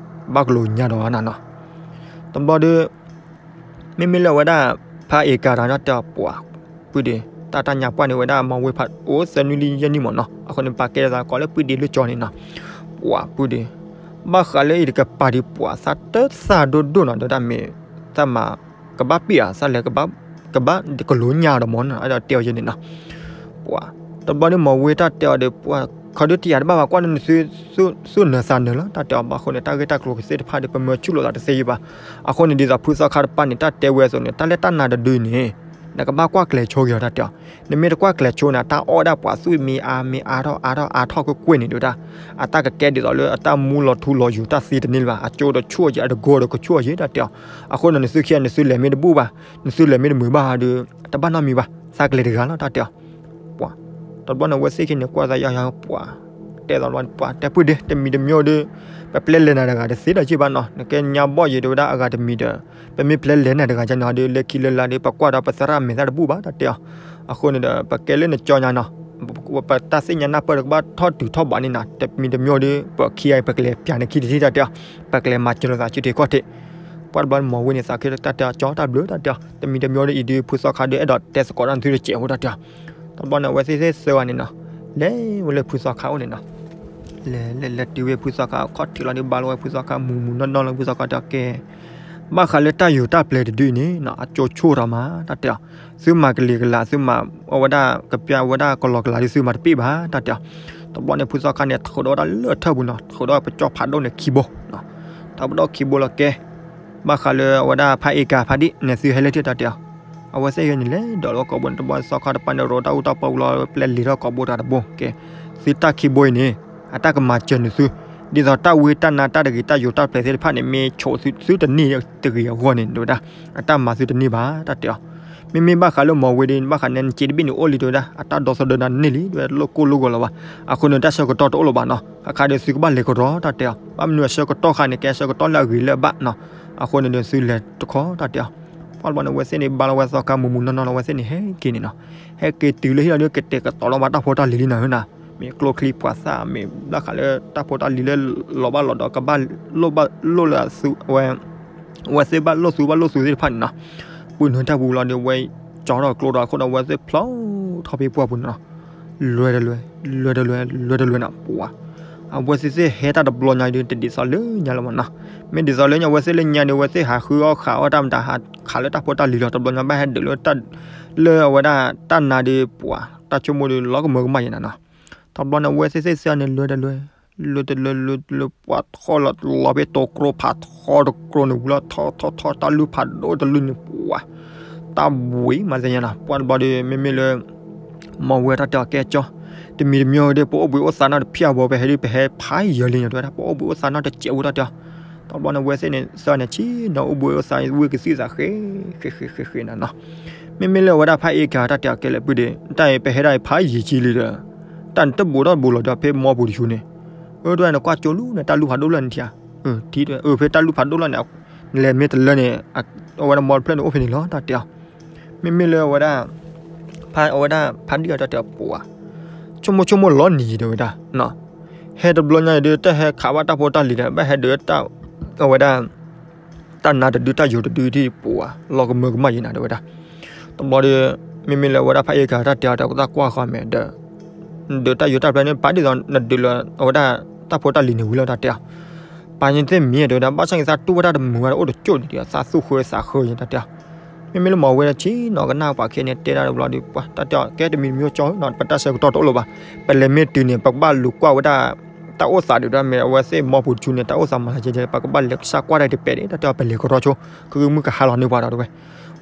ဘၣ်ကလိာ်ညါဒီးနၤနီၤ. တဘျီဒီး မ့မ့ၢ်လၢအဝဲဒၣ် ဖးအ့ကၤတၢ်နီၤ တဲအီၤပှၤ ပုၢ်ဒ့ တၢ်တၢ်ညါပှၢ်န့ၣ် ဝဲဒၣ်မီၢ်ဝ့ဖးအိၣ်သၢနွံလံယဲၢ်နံၣ်မးနီၤ, အဃိန့ၣ် ပာ်ကဲသးကိးလၢပုၢ်ဒ့လွံၢ်ကၠီန့ၣ်နီၤ. ပှၤပုၢ်ဒ့ ဘၣ်ဃးလၢအံၤတကပၤဒီး ပှၤသးတသၣ်ဒိၣ်ဒိၣ်နီၤ တဲဝဲဒၣ်မ့ၢ် သးမၤ ကဘၣ်ပ့ၢ်ဧါ သးလဲၤ ကဘၣ်ကလိာ်ညါဒီးမးနီၤ အဲၣ်ဒိးတဲအီၤယဲန့ၣ်နီၤ. ပှၤ တဘျီန့ၣ်မီၢ်ဝ့တၢ်တဲအီၤဒီး ပှၤ ခီဒုတယၤတဘၣ်ဘၣ် ကွၢ်န့ၣ်နသု သူၣ်နၢၤသးနၢၤလီၤ တၢ်တဲအီၤ. ဘၣ်အဃိန့ၣ် တၢ်ဂ့ၢ်တၢ်ကျိၤကသ့ၣ်တဖၣ်ဒီး ပမၢဆူၣ်လိာ်သးတသ့ယံၤဘၣ်. အဃိန့ၣ် ဒ်သိးဖုသီခါတပၤန့ၣ် တၢ်တဲဝဲအသိးန့ၣ် တၢ်လၢတၢ်နါတဒုန့ၣ် နကဘၣ်ကွၢ်ကျဲၤဆိက့ၤအီၤ တၢ်တဲအီၤ. နမ့ၢ်တကွၢ်ကျဲၤဆိန့ၣ် အတၢ်အီၣ်ဒၣ်ပှၤသွံၣ်မ့ၢ်အါမ့ၢ်အါထီၣ်အါထီၣ်အါထီၣ်ကွ့ၢ်ကွ့ၢ်န့ၣ် တဲဝဲဒၣ် အတၢ်ကကဲဒ်သိးလၢအတၢ်မူလီၤထူလီၤယိာ်တၢ်သ့တန့ၢ်လၢၤဘၣ်. အကၠိဒီးဆူၣ်က့ၤ အတဂီၤဒီးကဆူၣ်က့ၤ တၢ်တဲအီၤ. အဃိန့ၣ် နသုခံဂၤ နသုလဲၤမ့ၢ်တဘူၣ်ဘၣ် နသုလဲၤမ့ၢ်တမုာ်ဘၣ်ဒီး တဘၣ်နီတမံၤဘၣ် သးကလဲၤတဂၤလီၤ တၢ်တဲအီၤ. ပှၤ တဘျီန့ၣ် အဝဲသ့ၣ်ခံန့ၣ် ကွၢ်သးယၤယၤ ပှၤ တဲသးဘျီ ပှၤတဲပုၢ်ဒ့ တမံၤတမံၤဒီး ပပျဲလဲၤနၤတဂၤတသ့ဒီးက့ၢ်ဘၣ်နီၤ နကဲညါဘီၣ်ယံၤ တဲဝဲဒၣ် အဂၤတမံၤဒီး ပမ့ၢ်ပျဲလဲၤနၤတဂၤကန့ၣ်ဒီး လၢခံလၢလာ်ဒီး ပကွၢ်ဒီးပသရၣ်မဲာ်သၣ်တဘူၣ်ဘၣ် တၢ်တဲအီၤ. အဃိန့ၣ်ဒီး ပကဲလၢနကၠီညါနီၤ ပတၢ်သ့ၣ်ညါနၢ်ပၢၢ်ဒီး ကဘၣ်ထီၣ်တုၤထီၣ်ဘးန့ၣ်နီၤ တမံၤတမံၤဒီး ပခံဂၤအံၤ ပကလဲၤပၠးနခံတထံၣ် တၢ်တဲအီၤ. ပကလဲၤမၤစၢၤလိာ်သးဆူထံးခီၣ်ထံး. ပှၤတဘျီန့ၣ် မီၢ်ဝ့န့ၣ် သးခုတၢ်တဲအီၤ ကၠီတၢ်ဘျုး တၢ်တဲအီၤ. တမံၤတမံၤဒီး အံၤဒုး ဖုသီခါဒီး အဲၣ်ဒိးတဲသကိးတၢ်နသုတစဲးဖိ တၢ်တဲအီၤ. တဘျီန့ၣ် အဝဲသ့ၣ်သ့ၣ်သၢဂၤန့ၣ်နီၤ လဲၤဝဲလၢဖုသီခါအိၣ်န့ၣ်နီၤ လဲၤလဲၤလဲၤတုၤဝဲဖုသီခါခီၣ်ထံးလီၤဒီး ဘါလီၤဝဲဖုသီခါ မူၤမူၤနီၢ်နီၢ်လီၤ ဖုသီခါတဲအီၤ ကဲ ဘၣ်ဃးလၢတၢ်ယိာ်တၢ်ပျဲၤတဒုအံၤန့ၣ်နီၤ အကၠိဆိၣ်ထီၣ်မး တၢ်တဲအီၤ. သုမၤကလံၤကလး သုမၤအဝဲဒၣ် ကပျၢ်ဝဲဒၣ်ကလီကလးဒီး သုမၤတပ့ၢ်ဘၣ် တၢ်တဲအီၤ. တဘျီန့ၣ် ဖုသီခါန့ၣ် ထုးဒီးဝဲဒၣ်လၢအထၢၣ်ပူၤနီၤ ထုးဒီးပကၠီၣ်ဖးဒိၣ်န့ၣ်ခံဘိ ထုးဒီးပကၠီၣ်ဖးဒိၣ်န့ၣ်ခံဘိ ဘၣ်ဃးလၢအဝဲဒၣ်ဖးအ့ကၤဖးဒံၣ်န့ၣ် သုဟဲလၢထံၣ် တၢ်တဲအီၤ. အဝဲသ့ၣ်ယဲန့ၣ် လဲၤဒိးလီၤကိာ်ဘိန့ၣ် တဘျီသီခါတပၤန့ၣ် ရိးတၢ်အူတၢ်ပီပူၤလီၤ ပျဲလံၤထီၣ်ကိာ်ဘိတဂၤတဘိ ကဲ သုတၢ်ခံဘိအံၤန့ၣ် အတၢ်ကမၤစၢၤနသု ဒ်သိးတၢ်ဝ့တၢ်နါတၢ်တဂ့ၤ တၢ်ယိာ်တၢ်ပျဲၤသ့ၣ်တဖၣ်န့ၣ် မ့ၢ်ဆိးသုတန့ၢ်တဂ့ၤအဂီၢ်န့ၣ် တဲဝဲဒၣ် အတၢ်မၤသုတန့ၢ်ဘၣ် တၢ်တဲအီၤ. မ့မ့ၢ်ဘၣ်ဃးလၢမီၢ်ဝ့ဒီး ဘၣ်ဃးန့ၣ် နစ့တဘ့ၣ်န့ၣ်အိၣ်လံ တဲဝဲဒၣ် အတၢ်ဒီသဒၢနၤတန့ၢ်လံ တဲဝဲဒၣ် လိၣ်ကိၢ်လိၣ်ဂီၤလီၤဘၣ်. အဃိန့ၣ် တၢ်ဆၢကတီၢ်တအိၣ်လၢၤဘၣ်နီၤ ခါခါဒီးသုကဘၣ်လဲၤကဒီး တၢ်တဲအီၤ. ဘၣ်မနုၤအဆၢကတီၢ်ခါန့ၣ် ကဲဆၢကတီၢ်လၢအဂ့ၤလၢအဘၣ်နီၤ အဃိန့ၣ်ဒီးသုလဲၤတခီ တၢ်တဲအီၤ. ပှၤတဘျီန့ၣ် အဝဲသ့ၣ်န့ၣ် ဘါလီၤဝဲသီခါ မူၤမူၤနီၢ်နီၢ်လီၤ အဝဲသ့ၣ်န့ၣ် ဟဲက့ၤန့ၣ်နီၤ ဟဲက့ၤတုၤလၢဟံၣ်လီၤဒီး ကတဲာ်ကတီၤလီၤဘၣ်တၢ်ဖိတၢ်လံၤလံနီၤ ဟၢနၤ မ့ၢ်ကျိချံပှၤသၣ် မ့ၢ်ဘၣ်ဃးလၢတၢ်ဖိတၢ်လံၤလၢလီၤဘၣ်လီၤဒီး ကဘၣ်လိၣ်ဘၣ်လိၣ်လၢအဝဲ အဝဲသ့ၣ်ဘၣ်လိၣ်သူဘၣ်လိၣ်သူသ့ၣ်တဖၣ်န့ၣ်နီၤ ပုၢ်နုာ်တၢ်ပူၤလီၤဒီး အဝဲ ကၠီထီၣ်ကျိဒီးအခိၣ်ဒီး အဝဲသ့ၣ်ဖျိထီၣ်ဖဲပှၢ်ပူၤန့ၣ်နီၤ, လွဲတလွဲ, လွဲတလွဲ, လွဲတလွဲနီၤ ပှၤ အဝဲသ့ၣ်သ့ၣ်ဟဲတၢ်တဘျီညါဒီး တဒ်သိးလၢညါလၢၤမးနီၤ. မ့ၢ်ဒ်သိးလၢညါ အဝဲသ့ၣ်လၢညါဒီး အဝဲသ့ၣ်ဟးဃုအီၣ်ဃးအီၣ်တၢ်မတၤ ဟးခးလၢတၢ်ဖိတၢ်လံၤလီၤ. တဘျီညါဘၣ်ဟဲဒုးလၢ လၢအဝဲဒၣ်တၢ်နါဒီး ပှၤ တၢ်ဆိကမိၣ်ဒီး လီၤကမၢကမၣ်ယဲနီၤနီၤ. တဘျီန့ၣ် အဝဲသ့ၣ်သ့ၣ်စ့ၢ်န့ၣ် လွဲတလွဲ, လွဲတလွဲ လွဲတလွဲ ပှၤထီၣ်လီၤ လီၤဖဲတိၤကျိဖးထီတကျိန့ၣ် ဝံၤလီၤထီထီထီ တၢ်လုၢ်ဖးဒိၣ်တလုၢ်န့ၣ် ပှၤ တၢ်ဘှံးမၤသ့ၣ်ညါနီၤ. ပှၤတဘျီဒီး မ့မ့ၢ်လၢ မီၢ်ဝဲတၢ်တဲအီၤကဲကၠီ, တမံၤတမံၤဒီး ပအိၣ်ဘှံးအိၣ်သါနီတဖျၢၣ်ဘၣ် ပဟဲဒ်ပဟဲဖးယံာ်လံန့ၣ် တဲဝဲဒၣ် ပအိၣ်ဘှံးအိၣ်သါနီတစဲးဝဲတၢ်တဲအီၤ. တဘျီန့ၣ် အဝဲသ့ၣ်န့ၣ် သၢန့ၣ်ဆံးနီၤ အိၣ်ဘှံးအိၣ်သါ ဝ့ၢ်ကသံၣ်သးဃ့ ဃ့ဃ့ဃ့ဃ့နီၤနီၤ. မ့မ့ၢ်လၢအဝဲဒၣ်ဖးအ့ကၤတၢ်တဲအီၤကဲလၢာ်ပုၢ်ဒီး တၢ်အံၤပဟဲဒၣ်အံၤဖးယံာ်ကံလံဒီး တၢ်နတဘူးထီၣ်တဘူးလီၤဒီး ဖဲမီပူၤတဆူန့ၣ် အၢ တဲဝဲ နကွၢ်ကၠိလူၤန့ၣ် တၢ်လုၢ်ဖးဒိၣ်လၢနထံၣ်ဧါ, ထံၣ်တဲဝဲ အၢ ဖဲတၢ်လုၢ်ဖးဒိၣ်လီၤန့ၣ် နလဲၤမ့ၢ်တလၢန့ၣ် အဝဲဒၣ်မီတဖျၢၣ်န့ၣ် အိၣ်ဖဲန့ၣ်လီၤ တၢ်တဲအီၤ. မ့မ့ၢ်လၢအဝဲဒၣ် ဖး အဝဲဒၣ်ဖးဒံၣ်အီၤတၢ်တဲအီၤ ပှၤ ဆိကမိၣ်ဆိကမိၣ်လီၤနံၤတဲဝဲဒၣ် ဟဲတဘျီညါအံၤဒီး တၢ်ဟဲခးဘၣ်တၢ်ဖိတၢ်လံၤဒီး ဘၣ်ဟဲဒုးတၢ် အဝဲဒၣ် တၢ်နါတဒု တၢ်ယိၤတဒုဒ်ပှၤ လီၤကမၢကမၣ်ယဲနီၤ တဲဝဲဒၣ်. တဘျီဒီး မ့မ့ၢ်လၢအဝဲဒၣ်ဖးအ့ကၤတၢ်တဲအီၤဒီး ကသၣ်ကွၢ်ဃီမဲာ်ဒီး ဒုးတၢ်ယိၤတၢ်ဖျၢၣ်န့ၣ် ပာ်ဒ်သိးနဒုးလၢ အဝဲဒၣ်တၢ်ဖိတၢ်လံၤန့ၣ်ဝံၤလီၤ တၢ်တဲအီၤ. ပာ်န့ၣ်သ့ၣ်မံၤတဲဝဲဒၣ် ဘၣ်ဆၣ်န့ၣ်သးတူၢ်ဝဲတၢ်တမုာ်ဝဲဒီး အိၣ်တကၠိၣ်ဒံးဒံး သးသူၣ်ဃၢသးဃၢယဲတၢ်တဲအီၤ. မ့မ့ၢ်လၢမီၢ်ဝဲဒၣ်ဆံးနီၤ ကနၣ်ပှၤခဲန့ၣ် တဲဒၣ်တဘျီဒီး ပှၤတၢ်တဲအီၤ ကဲတမံၤတမံၤကၠီနီၤ ပတၢ်ဆၢကတီၢ်တအိၣ်လၢၤဘၣ်. ပလဲၤမ့ၢ်တုၤန့ၣ် ပကဘၣ်လူၤကွၢ်ဝဲဒၣ် တၢ်အိၣ်သးဒုးဒၣ် မ့ၢ်အဝဲသ့ၣ်မီပူၤတဆူန့ၣ် တၢ်အိၣ်သးမၤလၢကဲကဲ ပကဘၣ်လဲၤကစၢ်ကွၢ်တၢ်တပဲာ်ဒံး တၢ်တဲအီၤ ပလဲၤကရီဆိ ကမုၢ်ကဟါလီၤန့ၢ်ပှၤဒီးတဝဲ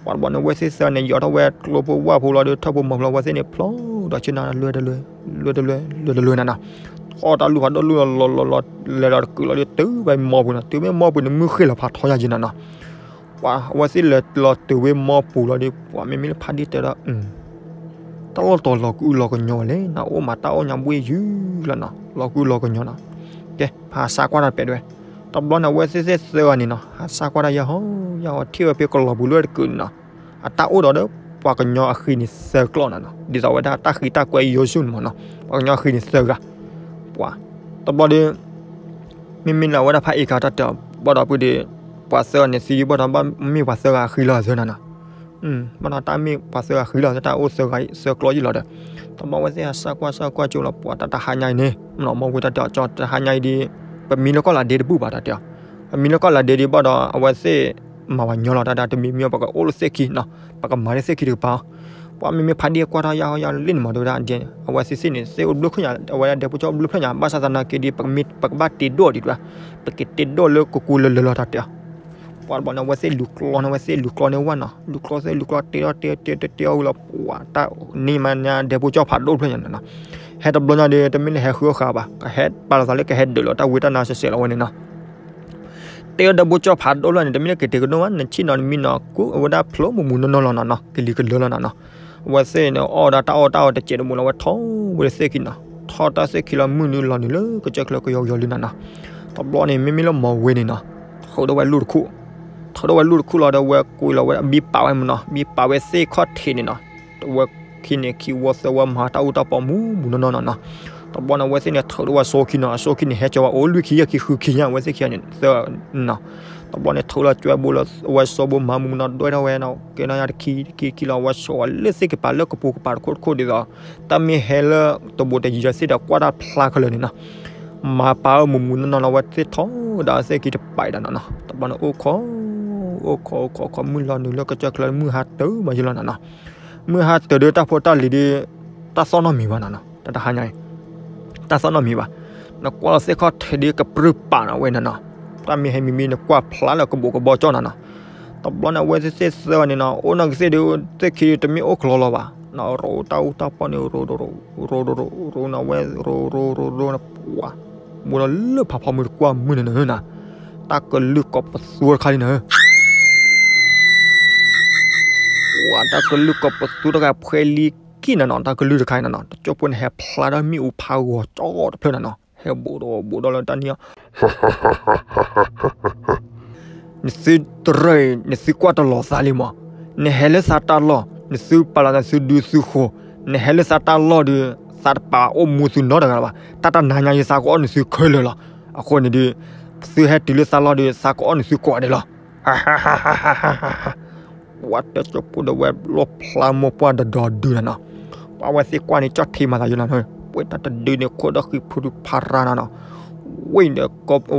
ပှၤတဘျီန့ၣ် အဝဲသ့ၣ်သၢန့ၣ် ယီၤထီၣ်ဝဲကျိဖိဝၣ်ဖိလီၤဒီး ထၢၣ်ဖိမီၤဖိလီၤ အဝဲသ့ၣ်န့ၣ် ဖျိဒီးဆ့နၤ လွဲတလွဲ လွဲတလွဲ လွဲတလွဲနီၤနီၤ. ထီၣ်တၢ်လုၢ်ဖးဒိၣ်လုၢ်လီၤလီၤလီၤလီၤ လဲၤဒီးတကုာ်လီၤဒီး တုၤဝဲမီပူၤနီၤ တုၤဝဲမီပူၤန့ၣ် မုၢ်ဃ့ၢ်လီၤဖးထီညါက့နီၤနီၤ. ပှၤ အဝဲသ့ၣ်လဲၤလီၤတုၤဝဲမီပူၤလီၤဒီး ပှၤမ့မ့ၢ်လၢဖးဒံၣ်တဲဒီး တၢ်လီၢ်တတီၤလီၤကအုလီၤကညီလဲၣ် နအိၣ်မးတၢ်အိၣ်ညါဘှ့ၣ်ယုၢ်လီၤနီၤ လီၤကအုလီၤကညီနီၤ. ကဲ ဟးစၢ်ကွၢ်တၢ်တပဲာ်တဝဲ တဘျီန့ၣ် အဝဲသ့ၣ်သ့ၣ်သၢဂၤန့ၣ်နီၤ ဟးစၢ်ကွၢ်တၢ်ယဲၢ်ဟီ ယဲၢ်ဟီ ထံၣ်ဝဲဖဲကလီၤပူၤလၢတကုာ်န့ၣ်နီၤ အတၢ်အိၣ်ဒီး ပှၤကညီအဃံန့ၣ်သၢကျီၢ်နီၤနီၤ ဒ်သိးဝဲဒၣ်တၢ်ဃံတၢ်ကွဲယိဆူၣ်န့ၣ်မးနီၤ ပှၤကညီအဃံန့ၣ်သၢဂၤ ပှၤ တဘျီဒီး မ့မ့ၢ်လၢအဝဲဒၣ်ဖးအ့ကၤတၢ်တဲအီၤ ဘၣ်ဒီးပုၢ်ဒီး ပှၤသၢဂၤန့ၣ်သံဒံးဘၣ်ဒီး ဘၣ်မ့ၢ်ပှၤသၢဂၤအဃံလီၤသၢနီၤနီၤ. ဘၣ်ဒီးတၢ်မ့ၢ်ပှၤသၢဂၤဃံလီၤသၢ တၢ်အိၣ်သၢဂၤသၢကျီၢ်ယံၣ်လီၤဒီး တဘျီအဝဲသ့ၣ်ဟးစၢ်ကွၢ်စၢ်ကွၢ်ကၠိလီၤ ပှၤတၢ်တဟါညါအံၤန့ၣ် မ့ၢ်နီၤ မီၢ်ဝဲတၢ်တဲအီၤကၠီ တဟါညါအံၤဒီး ပမံလၢကီၢ်လၤဒ့တဘူၣ်ဘၣ်တၢ်တဲအီၤ ပမံလၢကီၢ်လၤဒ့ဒံးဘၣ်ဒီး အဝဲသ့ၣ်မၤဝဲညီလီၤတၢ်ဒၣ် တမံၤမံၤပကအိၣ်လၢသ့ၣ်ခံနီၤ ပကမၤလၢသ့ၣ်ခံတကပၤ ပှၤမ့မ့ၢ်ဖးဒံၣ်အကွၢ်ထီၣ်ယၢ်ဟီယၢ်လံန့ၣ်မး တဲဝဲဒၣ်ဒ်န့ၣ် အဝဲသ့ၣ်သ့ၣ်န့ၣ် သ့ၣ်အိၣ်ဘျုးခိၣ်ညါ အဝဲဒၣ်ဒဲဖိကၠီဘျုးဖျၢၣ်ညါ ဘၣ်ဆၣ်သနာ်က့ဒီး ပကမ့ၢ် ပကဘၣ်တ့ဒိၣ်ဒံးတၢ် ပကတ့ဒိၣ်လၢကကူလၢလၢလီၤတၢ်တဲအီၤ ပှၤတဘျီန့ၣ် အဝဲသ့ၣ်လူၤကျီန့ၣ် အဝဲသ့ၣ်လူၤကျီန့ၣ်ဝဲနီၤ လူၤကျီသ့ၣ်လူၤကျီတဲအီၤတဲတဲတဲအီၤဝံၤလီၤ ပှၤတၢ်န့ၢ်မးညါဒဲဖိကၠီဖးဒိၣ်တဖျၢၣ်ညါနီၤနီၤ ဟဲတဘျီညါဒီး တမ့ၢ်လၢဟဲဃုအီၣ်ဃာ်ဘၣ် ကဟဲပာ်လီၤသးလၢကဟဲဒုးလီၤတၢ်ဝံတၢ်နါစဲးစဲးလီၤဝဲန့ၣ်နီၤ တဲအီၤဒီး ဘိကၠီဖးဒိၣ်လီၤန့ၣ် တမ့ၢ်လၢကတဲာ်ကတီၤဘၣ် နဆ့ၣ်နီၤနမံနီၤ ကူအဝဲဒၣ်ဖျိမုၢ်မုၢ်နီၢ်နီၢ်လီၤနီၤနီၤ ကလံၤကလၢလီၤနီၤနီၤ အဝဲသ့ၣ်န့ၣ် အီၣ်ဝဲဒၣ်တၢ်အီၣ်တၢ်အီတစဲးတမူးလီၤ အဝဲထီၣ်ဝဲလၢသ့ၣ်ခံနီၤ ထီၣ်တၢ်သ့ၣ်ခံလီၤ မုၢ်နုာ်လီၤနုာ်လၢကစၢၢ်ချၢကယီကယီလံနီၤနီၤ တဘျီန့ၣ် မ့မ့ၢ်လၢမီၢ်ဝဲန့ၣ်နီၤ ထုးထီၣ်ဝဲလူၢ်တခူၣ် ထုးထီၣ်ဝဲလူၢ်တခူၣ်လီၤဒီး အဝဲကွံာ်လီၤဝဲ အဘံပာ်ဝဲမနီၤ ဘံပာ်ဝဲသ့ၣ်ခီၣ်ထံးန့ၣ်နီၤ တဝဲခံန့ၣ်ခံဝီသၢဝီမၤတၢ်အူတၢ်ပီမူးမူးနီၢ်နီၢ်နီၤနီၤ တဘျီန့ၣ် အဝဲသ့ၣ်န့ၣ် ထုးထီၣ်ဝဲစိခံနီၤ အစိခံန့ၣ် ဟဲကၠီဝဲအိၣ်လွံၢ်ခံယဲၢ်ခံဃုခံညါ အဝဲသ့ၣ်ခံဂၤန့ၣ် သၢနီၤ တဘျီန့ၣ် ထုးလီၤကွဲဘိလီၤ အဝဲစိဘိမၤမူးနီၤ ဒွဲထီၣ်ဝဲနီၤ ကဲနီၤယၤတခံတခံခံလီၤ အဝဲစိအီၤလၢသ့ၣ်ကပၤလၢကပိာ်ကပၤတခိၣ်တခိၣ်ဒ်သိး တၢ်မ့ၢ်ဟဲလၢတဘိးတယံၤဒီးသ့ၣ်ဒီး ကွၢ်တၢ်ဖျါခဲလၢာ်န့ၣ်နီၤ မၤပာ်အီၤမူးမူးနီၢ်နီၢ်လီၤ အဝဲသ့ၣ်ထီၣ်ဒီးသ့ၣ်ခံတပာ်ဒီးနီၤနီၤ တဘျီန့ၣ် အိၣ်ခိး အိၣ်ခိး အိၣ်ခိး အိၣ်ခိး မုၢ်လီၤနုာ်လၢကစၢၢ်ချၢ မုၢ်ဟါတၢၤမးယဲလီၤနီၤနီၤ မုၢ်ဟါတၢၤဒီးတၢ်ဖိတၢ်လံၤဒီး တၢ်သီၣ်နီတမံၤဘၣ်နီၤနီၤ တၢ်တဟါညါအံၤ တၢ်သီၣ်နီတမံၤဘၣ် နကွၢ်လီၤသ့ၣ်ခီၣ်ထံးဒီးကပြုၢ်ပာ်နီၤဝဲနီၤနီၤ တၢ်မ့ၢ်ဟဲမံၤမံၤ နကွၢ်ဖျါလၢကဘိးကဘီကၠီနီၤနီၤ တဘျီန့ၣ် အဝဲသ့ၣ်သ့ၣ်သၢဂၤန့ၣ်နီၤ အိၣ်နီၢ်ကသ့ၣ်ဒီး သ့ၣ်ခံဒီးတမ့ၢ်အိၣ်ကလီလီၤဘၣ် နီၤရိတၢ်အူတၢ်ပီၢ်န့ၣ် ရိ ရိ ရိ ရိ ရိ ရိ ရိနီၤဝဲရိ ရိ ရိ ရိနီၤ ပှၤ မူလီၤလၢဖးဖီမုၢ်တကွၢ်မုၢ်န့ၣ်နီၤ တၢ်ကလုၢ်ကိးပသူတခါလံနီၤ ပှၤ တၢ်ကလုၢ်ကိးပသူတဂၤဖှဲလံကံနီၤနီၤ တၢ်ကလုၢ်တခါအံၤနီၤနီၤ တကၠိဖိန့ၣ် ဟဲဖျါထီၣ်မ့ၣ်အူဖးဂီၤကၠီတဖျၢၣ်နီၤနီၤ ဟဲဘူးဒီးဘူးဒီးလၢတၢ်နံၣ်အီၤ နသုတရၢၣ်အံၤ နသုကွၢ်တလီၤသးလံမး, နဟဲလၢသးတၢ်လီၢ် နသုပာ်လီၤသးသုဒုသုဃိၤ, နဟဲလၢသးတၢ်လီၢ်ဒီး သးတပာ်အိၣ်မူသုနီတဂၤလၢၤဘၣ်, တၢ်တနၤညါအံၤသးကအီၣ်နသုခဲလၢာ်လီၤ. အဃိန့ၣ်ဒီး သုဟဲတုၤလၢသးလီၢ်ဒီး သးကအီၣ်နသုကိးဂၤဒဲးလီၤ. ပှၤတၢ်ကၠိဖိဒီးဝဲလီၢ်ဖျါမိၢ်ပှၢ်တဒီဒုနၤနီၤ, ပှၤဝဲသ့ၣ်ကွၢ်န့ၣ်ကၠီၣ်ထံးမၤသးယိလီၤနီၤ, ပှၤတၢ်တဒုန့ၣ် ခိၣ်ဒီးဃံဖုဖါရၤနၤနီၤ, ဝ့ၢ်ဒီး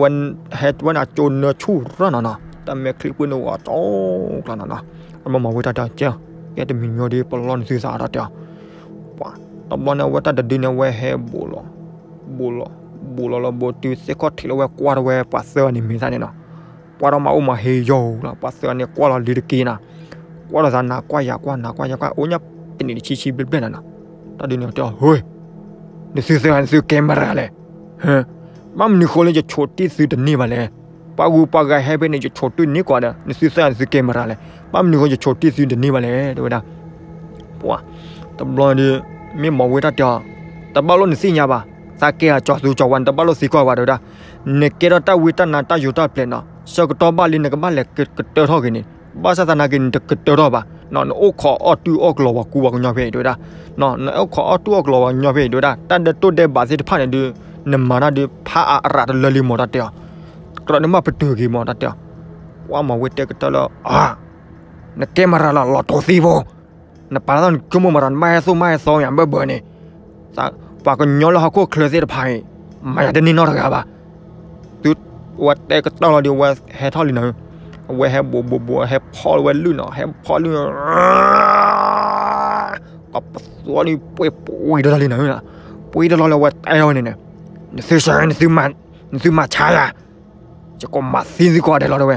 ဝဲနကၠိနၢဆူၣ်ရၢ်နီၤနီၤ, တၢ်မဲာ်ချံပှ့ၤန့ၣ်ဂီၤကၠီကျါနီၤနီၤ, အမ့ၢ်မၤဝဲတၢ်တဲ ကဲတမံၤမံၤဒီး ပလီၢ်နသုသးတၢ်တဲအီၤ, ပှၤ တဘျီန့ၣ် အဝဲတၢ်တဒုန့ၣ် အဝဲဟဲဘူးလီၤ, ဘူးလီၤ, ဘူးလီၤလီၤ ဘူးတုၤသ့ၣ်ခီၣ်ထံးလၢဝဲကွၢ်ထီၣ်ဝဲပှၤသၢဂၤန့ၣ်မ့ၢ်သးန့ၣ်နီၤ, ပှၤဒီးမၤအိၣ်မၤဟ့ယီၢ်လီၤ, ပှၤသၢဂၤန့ၣ်ကွၢ်လီၤလံတက့ၢ်နီၤ, ကွၢ်လီၤသးနၤကွၢ်ယၤကွၢ် နၤကွၢ်ယၤကွၢ် အိၣ်ညါတနံၣ်တဆံဆံဘျဲၣ်ဘျဲၣ်နၤနီၤ, တၢ်ဒုန့ၣ်တဲအီၤ ဟ့ နသုသၢဂၤန့ၣ်သုကဲမရၤလဲၣ်, ဘၣ်မနုၤဃိလၢယဆိးတ့ၢ်သုတန့ၢ်ဘၣ်လဲၣ်, ပှၤဂုၤပှၤဂၤဟဲဖဲန့ၣ် ယဆိးတ့ၢ်န့ၢ်ကိးဂၤဒဲး နသုသၢဂၤန့ၣ်သုကဲမရၤလဲၣ်, ဘၣ်မနုၤဃိယဆိးတ့ၢ်သုတန့ၢ်ဘၣ်လဲၣ် တဲဝဲဒၣ် ပှၤ တဘျီဒီး မ့ၢ်မၤဝဲတၢ်တဲအီၤ, တဘၣ်လိၣ်နသ့ၣ်ညါဘၣ်, သးကဲအကၠီၤသူကၠီၤဝါ နတဘၣ်လိၣ်သံကွၢ်ဝဲတဲဝဲဒၣ်, နကဲထီၣ်တၢ်ဝံတၢ်နါတၢ်ယိၤတၢ်ပျဲၤနီၤ, ဆၢကတီၢ်ဘၣ်လံနကဘၣ်လဲၤကတၢၢ်ထီၣ်က့ၤန့ၣ်, ဘၣ်ဆၣ်သနာ်က့န့ၣ် နတကတၢၢ်ထီၣ်ဘၣ်, နအိၣ်ခိးအီၣ်တူၢ်အီၣ်ကလီၤပှၤကူပှၤကညီဖဲအံၤတဲဝဲဒၣ်, နအိၣ်ခိးအီၣ်တူၢ်အီၣ်ကလီၤပှၤကညီဖဲအံၤတဲဝဲဒၣ်, တၢ်ဒဲးတိၢ်ဒဲးဘးသ့ၣ်တဖၣ်န့ၣ်ဒုး နမၤတၢ်ဒုးဖးအရးတလၢလံမးတၢ်တဲအီၤ, ကြၢးန့ၣ်မ့ၢ်ပတုာ်က့ၤမးတၢ်တဲအီၤ, ပှၤမၤဝဲတဲကတၢၢ်လၢ နကဲမရၤလီၤ လီၤတိၤသံဖိ, နပာ်လီၤနဆိကမိၣ်မရၤ နဘၣ်ဟဲသိၣ်မၤဟဲသီမ့ၢ်ဘၢဘၢန့ၣ်, ပှၤကညီလၢဟီၣ်ခိၣ်ချၢသ့ၣ်တဖၣ်အံၤ မၤယၤတန့ၢ်နီတဂၤဘၣ်, သုဝဲတဲကတၢၢ်လီၤဒီး အဝဲဟဲထီၣ်လံနီၤ, အဝဲဟဲဘူးဘူးဘူး ဟဲဖီၣ်လီၤဝဲလုၢ်နီၤ ဟဲဖီၣ်လုၢ်နီၤ ကပသူန့ၣ်ပှ့ၤပှ့ၤတလီၤလံနီၤ, ပှ့ၤတလီၤလၢအဝဲတဲထီၣ်ဝဲန့ၣ်န့ၣ်, နသုဆၢ နသုမၤဆါယၤ, ယကမၤသံသုကိးဂၤဒဲးလီၤတဲဝဲ,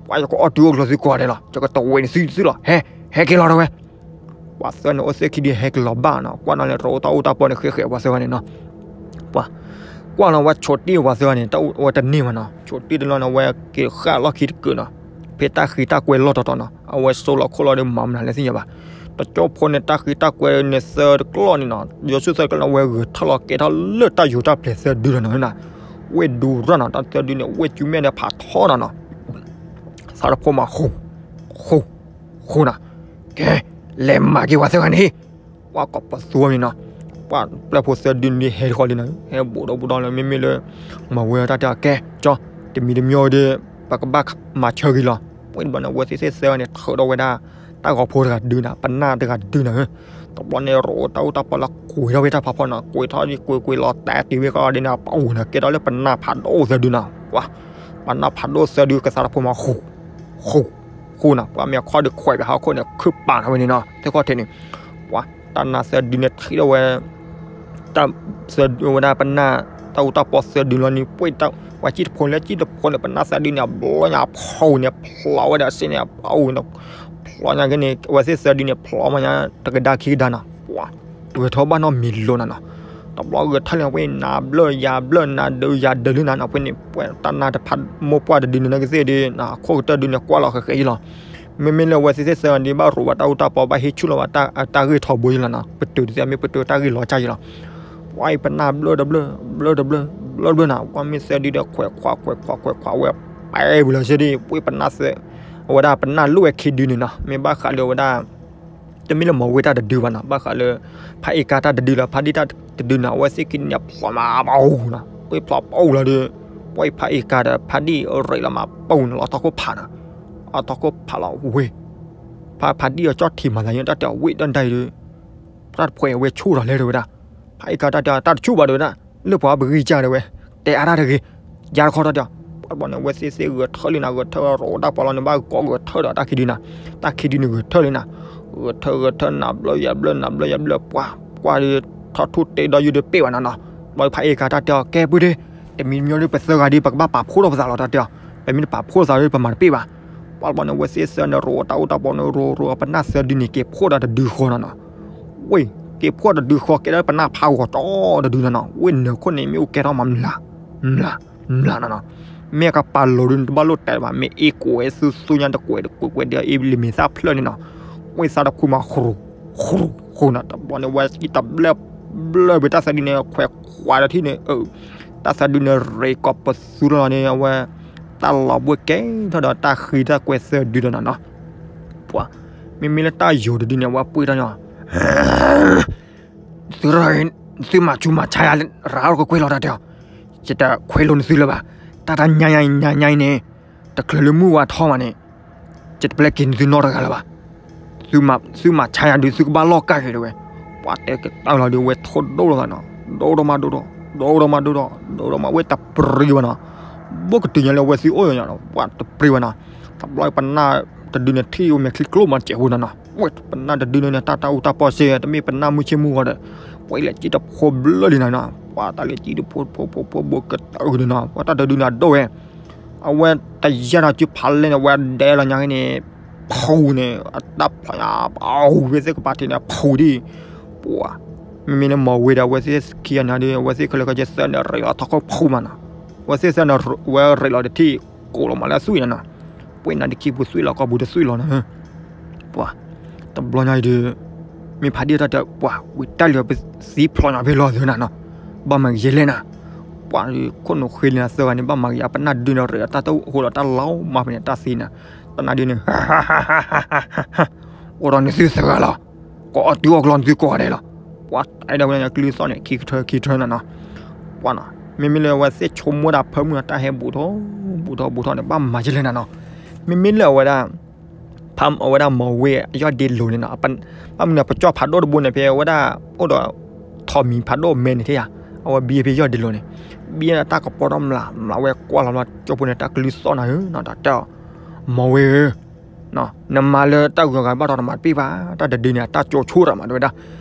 ပှၤယကအီၣ်တုၤအိၣ်ကလီၤသုကိးဂၤဒဲးလီၤ ယကတဝဲန့ၣ်သုသုလီၤ, ဟဲ ဟဲက့ၤလီၤတဲဝဲ, ပှၤသၢန့ၣ်အိၣ်သ့ၣ်ခံဒုဟဲက့ၤလီၤဘၣ်နီၤ ကွၢ်နီၤလၢတအိၣ်တၢ်အူတၢ်ပီန့ၣ်ဃဲဃဲပှၤသၢဂၤန့ၣ်နီၤ, ပှၤ ကွၢ်လီၤဝဲဆိးတ့ၢ်ပှၤသၢဂၤန့ၣ် တၢ်အူဝဲတန့ၢ်ဘၣ်နီၤ ဆိးတ့ၢ်တလီၢ်န့ၣ် အဝဲက့ၤဃၣ်လီၢ်ခံတကုာ်နီၤ, ဖဲတၢ်ဃံတၢ်ကွဲၤလီၢ်တီၤတီၤနီၤ အဝဲစိလီၤခိၣ်လီၤဒီးမၤမနုၤလဲၣ်သ့ၣ်ညါဘၣ်, တကၠိဖိန့ၣ် တၢ်ဃံတၢ်ကွဲၤန့ၣ်သၢတကျီၢ်န့ၣ်နီၤ ယိၤဆူၣ်သၢတကျီၢ်န့ၣ် အဝဲဂဲၤထၢၣ်လီၤကဲထီၣ်လၢတၢ်ယိၤတၢ်ပျဲၤသၢဒုလီၤနီၤ, ဝ့ၢ်ဒူရၣ်နီၤ တၢ်သၢဒုန့ၣ် ဝ့ၢ်ကူမဲဒီးဖးထီနီၤနီၤ သးတဖိမးဃူ ဃူ ဃူနီၤ, ကဲ လဲၤမၤက့ၤပှၤသၢဂၤန့ၣ်, ပှၤကိးပသူန့ၣ်နီၤ, ပှၤပျဲၢ်ဖိသၢဒုန့ၣ်ဟဲတဃီလံနီၤ ဟဲဘူးဒီးဘူးဒီးလၢ မ့မ့ၢ်လၢ မၤဝဲတၢ်တဲအီၤ ကဲ ကၠီ တမံၤတမံၤဒီး ပကဘၣ်မၤဆၢက့ၤလီၤ, ဝဲတဘျီန့ၣ် အဝဲသ့ၣ်သၢဂၤန့ၣ် ထုးထီၣ်ဝဲဒၣ် တၢ်ဂီၤဖိတဂၤတဒုနီၤ ပနၢ်တဂၤတဒုနီၤ, တဘျီန့ၣ် ရိတၢ်အူတၢ်ပီလၢကွံာ်ထီၣ်ဝဲတၢ်ဖးဖီနီၤ ကွံာ်ထီၣ်ဒ်ကွံာ်ကွံာ်လီၤတဲာ်က့ၤဝဲဃီဒ်န့ၣ် ပအူၤန့ၣ် ကဲထီၣ်လၢပနၢ်ဖးဒိၣ်သၢဒုနီၤ, ပှၤ ပနၢ်ဖးဒိၣ်သၢဒုကသးတဖိမးဃူ ဃူ ဃူနီၤ ပှၤမ့ၢ်အခီၣ်ဒုးခွဲးပဟီၣ်ခိၣ်န့ၣ် ခုၣ်ပာ်ထီၣ်ဝဲန့ၣ်နီၤ သ့ၣ်ခီၣ်ထံးန့ၣ်, ပှၤတၢ်နါသၢဒုန့ၣ်ထံၣ်ထီၣ်ဝဲ တၢ်သၢဒုဝဲဒၣ်ပနၢ် တၢ်အူတၢ်ပီသၢဒုလီၤန့ၣ် ပှ့ၤတၢ် ပှၤစံၣ်တဖိလၢစံၣ်တဖိန့ၣ် ပနၢ်သၢဒုန့ၣ် အဘျီညါအဖီအူၤန့ၣ် ဖျိးဝဲဒၣ်စ့ၢ်န့ၣ် အဖီအူၤန့ၣ် ဖျိးညါက့န့ၣ် အဝဲသ့ၣ်သၢဒုန့ၣ် ဖျိးမးညါ တကဒါခံကဒါနီၤ ပှၤ ဂဲၤထၢၣ်ဘၣ်နီတမံၤလိၤနၤနီၤ, တဘျီဂဲၤထၢၣ်လံ ပှ့ၤနၤဘျၢယၤဘျၢနၤဒုးယၤဒုးလံနၤနီၤ ပှ့ၤန့ၣ် ပှၤတၢ်နါတဖးမိၢ်ပှၢ်တဒုန့ၣ် နကသ့ၣ်ဒုး အခိၣ်ကတၢၢ်ဒုးန့ၣ် ကွၢ်လီၤဃဲးဃဲးယံလီၤ မ့မ့ၢ်လၢအဝဲသ့ၣ်သၢဂၤဒုး ဘၣ်ရိးဘၣ်တၢ်အူတၢ်ပီ ဘၣ်ဟ့ၣ်ဆူၣ်လီၤဘၣ်တၢ်ဂ့ၢ်ထီဘိယံလီၤနီၤ, ပတုာ်တသ့ မ့ၢ်ပတုာ်တၢ်ဂ့ၢ်လီၤကၢ်ယံလီၤ, ပှၤအံၤပနၢ်ဘျၢတဘျၢ ဘျၢတဘျၢ ဘျၢတဘျၢနီၤ, ပှၤမ့ၢ်သၢဒုဒီး ခွဲးခွးခွဲးခွးခွဲးခွးဝဲ ပဲဝံၤလီၤစ့ၢ်ဒုး ပှ့ၤပနၢ်သၢ အဝဲဒၣ်ပနၢ်လိၣ်ဝဲခံဒုန့ၣ်နီၤ, မ့ၢ်ဘၣ်ဃးလၢအဝဲဒၣ် တမ့ၢ်လၢမၤဝဲတၢ်တဒုဘၣ်နီၤ, ဘၣ်ဃးလၢ ဖးအ့ကါတၢ်တဒုလီၤ ဖးဒံၣ်တၢ်တဒုနီၤ, အဝဲသ့ၣ်ခံဒုန့ၣ် ဖျိးမးပအူၤနီၤ, ပှ့ၤဖျိးပအူၤလီၤဒီး ပှၤအံၤဖးအ့ကါဒီး ဖးဒံၣ်ရ့းလီၤမးပအူၤန့ၣ်လီၤ အထီၣ်ခိၣ်ဖးနီၤ, အထီၣ်ခိၣ်ဖးလီၤဝ့ၢ် ဖး ဖးဒံၣ်အကၠီၣ်ထံးမၤသးယံ တၢ်တဲအီၤဝ့ၢ်ဒၣ်ဒၣ်အံၤဒီး ပတၢ်တဖှဲးအဝဲဆူၣ်ထီၣ်လဲၣ်တဲဝဲဒၣ်, ဖးအ့ကါတၢ်တဲအီၤ တၢ်တဆူၣ်ဘၣ်တဲဝဲဒၣ်, လၢပှၤပဂံၢ်စၢ်တဲဝဲ, တဲအါတၢ်တဂ့ၤ, ယါတခီတၢ်တဲအီၤ, ပှၤဘျီန့ၣ် အဝဲသ့ၣ်သ့ၣ်ဂဲၤထၢၣ်လံနီၤ ဂဲၤထၢၣ်ရိးတၢ်ပီလီၤန့ၣ် ဘၣ်ကိးဂဲၤထၢၣ်ဒီးတၢ်ခံဒုနီၤ, တၢ်ခံဒုန့ၣ်ဂဲၤထၢၣ်လံနီၤ, ဂဲၤထၢၣ်ဂဲၤထၢၣ်နၤဘျၢယၤဘျၢနၤဘျၢယၤဘျၢ ပှၤ ကွၢ်ဒီး ထီၣ်ထူၣ်တ့ဒီးယုၢ်ဒီးပ့ၢ်ဘၣ်နီၤနီၤ, ဘျီဖးအ့ကါတၢ်တဲအီၤ ကဲပုၢ်ဒ့ တမံၤတမံၤဒီးပသၢဂၤဒုး ပကဘၣ်ပာ်ဖှိၣ်ထီၣ်ပသးလီၤတၢ်တဲအီၤ, ပမ့ၢ်တပာ်ဖှိၣ်သးဒီး ပမၤတပ့ၢ်ဘၣ်. ပှၤဘျီန့ၣ် အဝဲသ့ၣ်သၢန့ၣ် ရိးတၢ်အူတၢ်ပီန့ၣ် ရိးရိးပနၢ်သၢဒုန့ၣ် က့ၤဖှိၣ်ဒီးတဒုဃီနီၤနီၤ. ဝ့ၢ် က့ၤဖှိၣ်တဒုဃီ ကဲဒီးပနၢ်ဖးဂီၤကၠီတဒုနီၤနီၤ. ဝ့ၢ်နၢၤခိၣ်န့ၣ် မ့ၢ်အိၣ်ကဲထီၣ်မးမျး မျး မျးနီၤနီၤ. မ့ၢ်အကပာ်လိၤဒုးန့ၣ် တဘၣ်လိၣ်တဲဘၣ် မ့ၢ်အ့ၣ်ကိးဝဲသူသူညါတကွဲးတကွဲးကွဲးဒီး အ့ၣ်လံမ့ၢ်သၣ်ဖျၢၣ်န့ၣ်နီၤ. ဝ့ၢ်သးတခူမး ဃရူၤ ဃရူၤ ဃူၤနီၤ. တဘျီန့ၣ် ဝဲအံၤတဘျၢၣ်ဘျၢၣ်ဝဲတၢ်သၢဒုန့ၣ် ခွဲးခွးဒီးထံၣ်န့ၣ် အၢ တၢ်သၢဒုန့ၣ် ရ့ကိးပသူလီၤန့ၣ် အဝဲ တၢ်လီၤဘှ့ၣ်ကဲထီၣ်ဒီးတၢ်ဃံတၢ်ကွဲးသၢဒုဒီးနီၤနီၤ. ပှၤ မ့မ့ၢ်လၢတၢ်ယိၤတဒုန့ၣ် အဝဲပှ့ၤထီၣ်ညီ သုမၤဆူးမၤဆါယၤ ရၤအီၣ်ကကွဲၢ်လီၤတၢ်တဲအီၤ, ယတခွဲးလိာ်နသုလၢၤဘၣ်. တၢ်တညါညါအံၤ ညါညါအံၤန့ၣ် တချုးလၢမုၢ်ဝါထီၣ်ဘၣ်န့ၣ် ယတပျဲက့ၤနသုနီတဂၤလၢၤဘၣ်. သုမၤဆါယၤဒုး သုကဘၣ်လီၢ်ကၢ်က့ၤတဲဝဲ. ပှၤတဲကတၢၢ်လီၤဒုး အဝဲထိၣ်ဒိၣ်လီၤသးနီၤ, ဒိၣ်ထီၣ်မးဒိၣ်ထီၣ်, ဒိၣ်ထီၣ်မးဒိၣ်ထီၣ်, ဒိၣ်ထီၣ်မးဝဲတပျံၤဘၣ်နီၤ. ဘိၣ်ကတုၤညါလၢအဝဲသ့ၣ်အိၣ်ညါနီၤ ပှၤတပျံၤဘၣ်နီၤ. တဘျီပနၢ်တဒုန့ၣ်ထံၣ်အိၣ်မဲာ်ချံကျိမးစဲးဖိနီၤနီၤ, ဝဲပနၢ်တဒုန့ၣ် တၢ်တၢ်အူတၢ်ပီၢ်စ့ တမ့ၢ်ပနၢ်မုၢ်ဆ့ၣ်မုၢ်ဂီၤဒီး ပှၤလဲၤစံၣ်တဖိဘျၢလံနီၤနီၤ, ပှၤတၢ်လဲၤစံၣ်တဖိဖိဖိဖိဘိၣ်ကတၢၢ်ဒုးနီၤ, ပှၤတၢ်တဒုန့ၣ်အဒိၣ်ဝဲ အဝဲတယၢ်နီၤ စုဖးလဲၣ်န့ၣ် အဝဲဒဲလီၤညါက့ၤန့ၣ် ဖူးန့ၣ် အတၢ်ဖျိညါ ပှၤဝဲသ့ၣ်ကပၤထံးန့ၣ် ဖူးဒံး, ပှၤ မ့မ့ၢ်လၢမီၤဝ့ဒီး အဝဲသ့ၣ်ခံဂၤန့ၣ်ဒီး အဝဲသ့ၣ်ခဲလၢာ်ခဲဆ့သၢန့ၣ် ရ့းလီၤထီၣ်ခိၣ်ဖူးမးနီၤ, အဝဲသ့ၣ်သၢန့ၣ် ဝဲရ့းလီၤတထံၣ် ကိးလီၤမးလၢအသွံၣ်နီၤနီၤ, ပှၤနၤဒံးခံပူၤသွံၣ်လီၤ ကီၢ်ပူၤတသွံၣ်လီၤနီၤ ပှၤ တဘျီညါအံၤဒီး မ့ၢ်ဖးဒံၣ်တၢ်တဲ ပှၤဝံၤတၢ်လံၤ ပသံဖျိညါဖဲလီၤသၢနၤနီၤ, ဘၣ်မၤဂ့ၤလဲၣ်နၤ, ပှၤခိၣ်နူာ်ဃ့လံနၤသၢဂၤန့ၣ် ဘၣ်မၤဂ့ၤ အပနၢ်ဒုန့ၣ် ရ့းအတၢ်တအိၣ်လီၤ တၢ်လီၤမးဖဲန့ၣ် တၢ်သံနၤ, တနၤဒုန့ၣ် အိၣ်ဒီးနသုသၢဂၤလီၤ, ကိးအီၣ်တုၤအီၣ်ကျီနသုကိးဂၤဒဲးလီၤ, ပှၤတၢ်အဲၣ်ဒိးဝဲကလုၢ်သီၣ်န့ၣ် ခံကထၢခံကထၢနၤနီၤ, ပှၤနီၤ မ့မ့ၢ်လၢအဝဲသ့ၣ်ဆိကမိၣ်တၢ်ဖၢမုၢ်နီၤ တၢ်ဟဲဘူးထီၣ် ဘူးထီၣ်ဘူးထီၣ်န့ၣ် ဘၣ်မၤယလဲၣ်နၤနီၤ, မ့မ့ၢ်လၢအဝဲဒၣ် ဖးအဝဲဒၣ်မီၤဝ့အယီၢ်ဒ့လိၤန့ၣ်နီၤ, ဘၣ်မနုၤပကၠီၣ်ဖးဒိၣ်တဘိန့ၣ် ဖဲအဝဲဒၣ် အိၣ်ဒီး ထိးမံၤဖးဒိၣ်မဲန့ၣ်ထဲယၤ, အဝဲဘံဖဲယီၢ်ဒ့လိၤန့ၣ်, ဘံတၢ်ကပီၤထီၣ်မျးမျးဝဲကွၢ်လီၤလီၤ ကၠိဖိန့ၣ် တၢ်ကလုၢ်သီၣ်နၤဧၢနီၤ တၢ်တဲအီၤ, မီၤဝ့ဧၢ နမၤလၢတၢ်ဂုၤဂၤဘၣ်ထီၣ်တမၤတပ့ၢ်ဘၣ်, တၢ်တဒုန့ၣ် အတၢ်ကၠိဆိတၢ်မး တဲဝဲဒၣ်,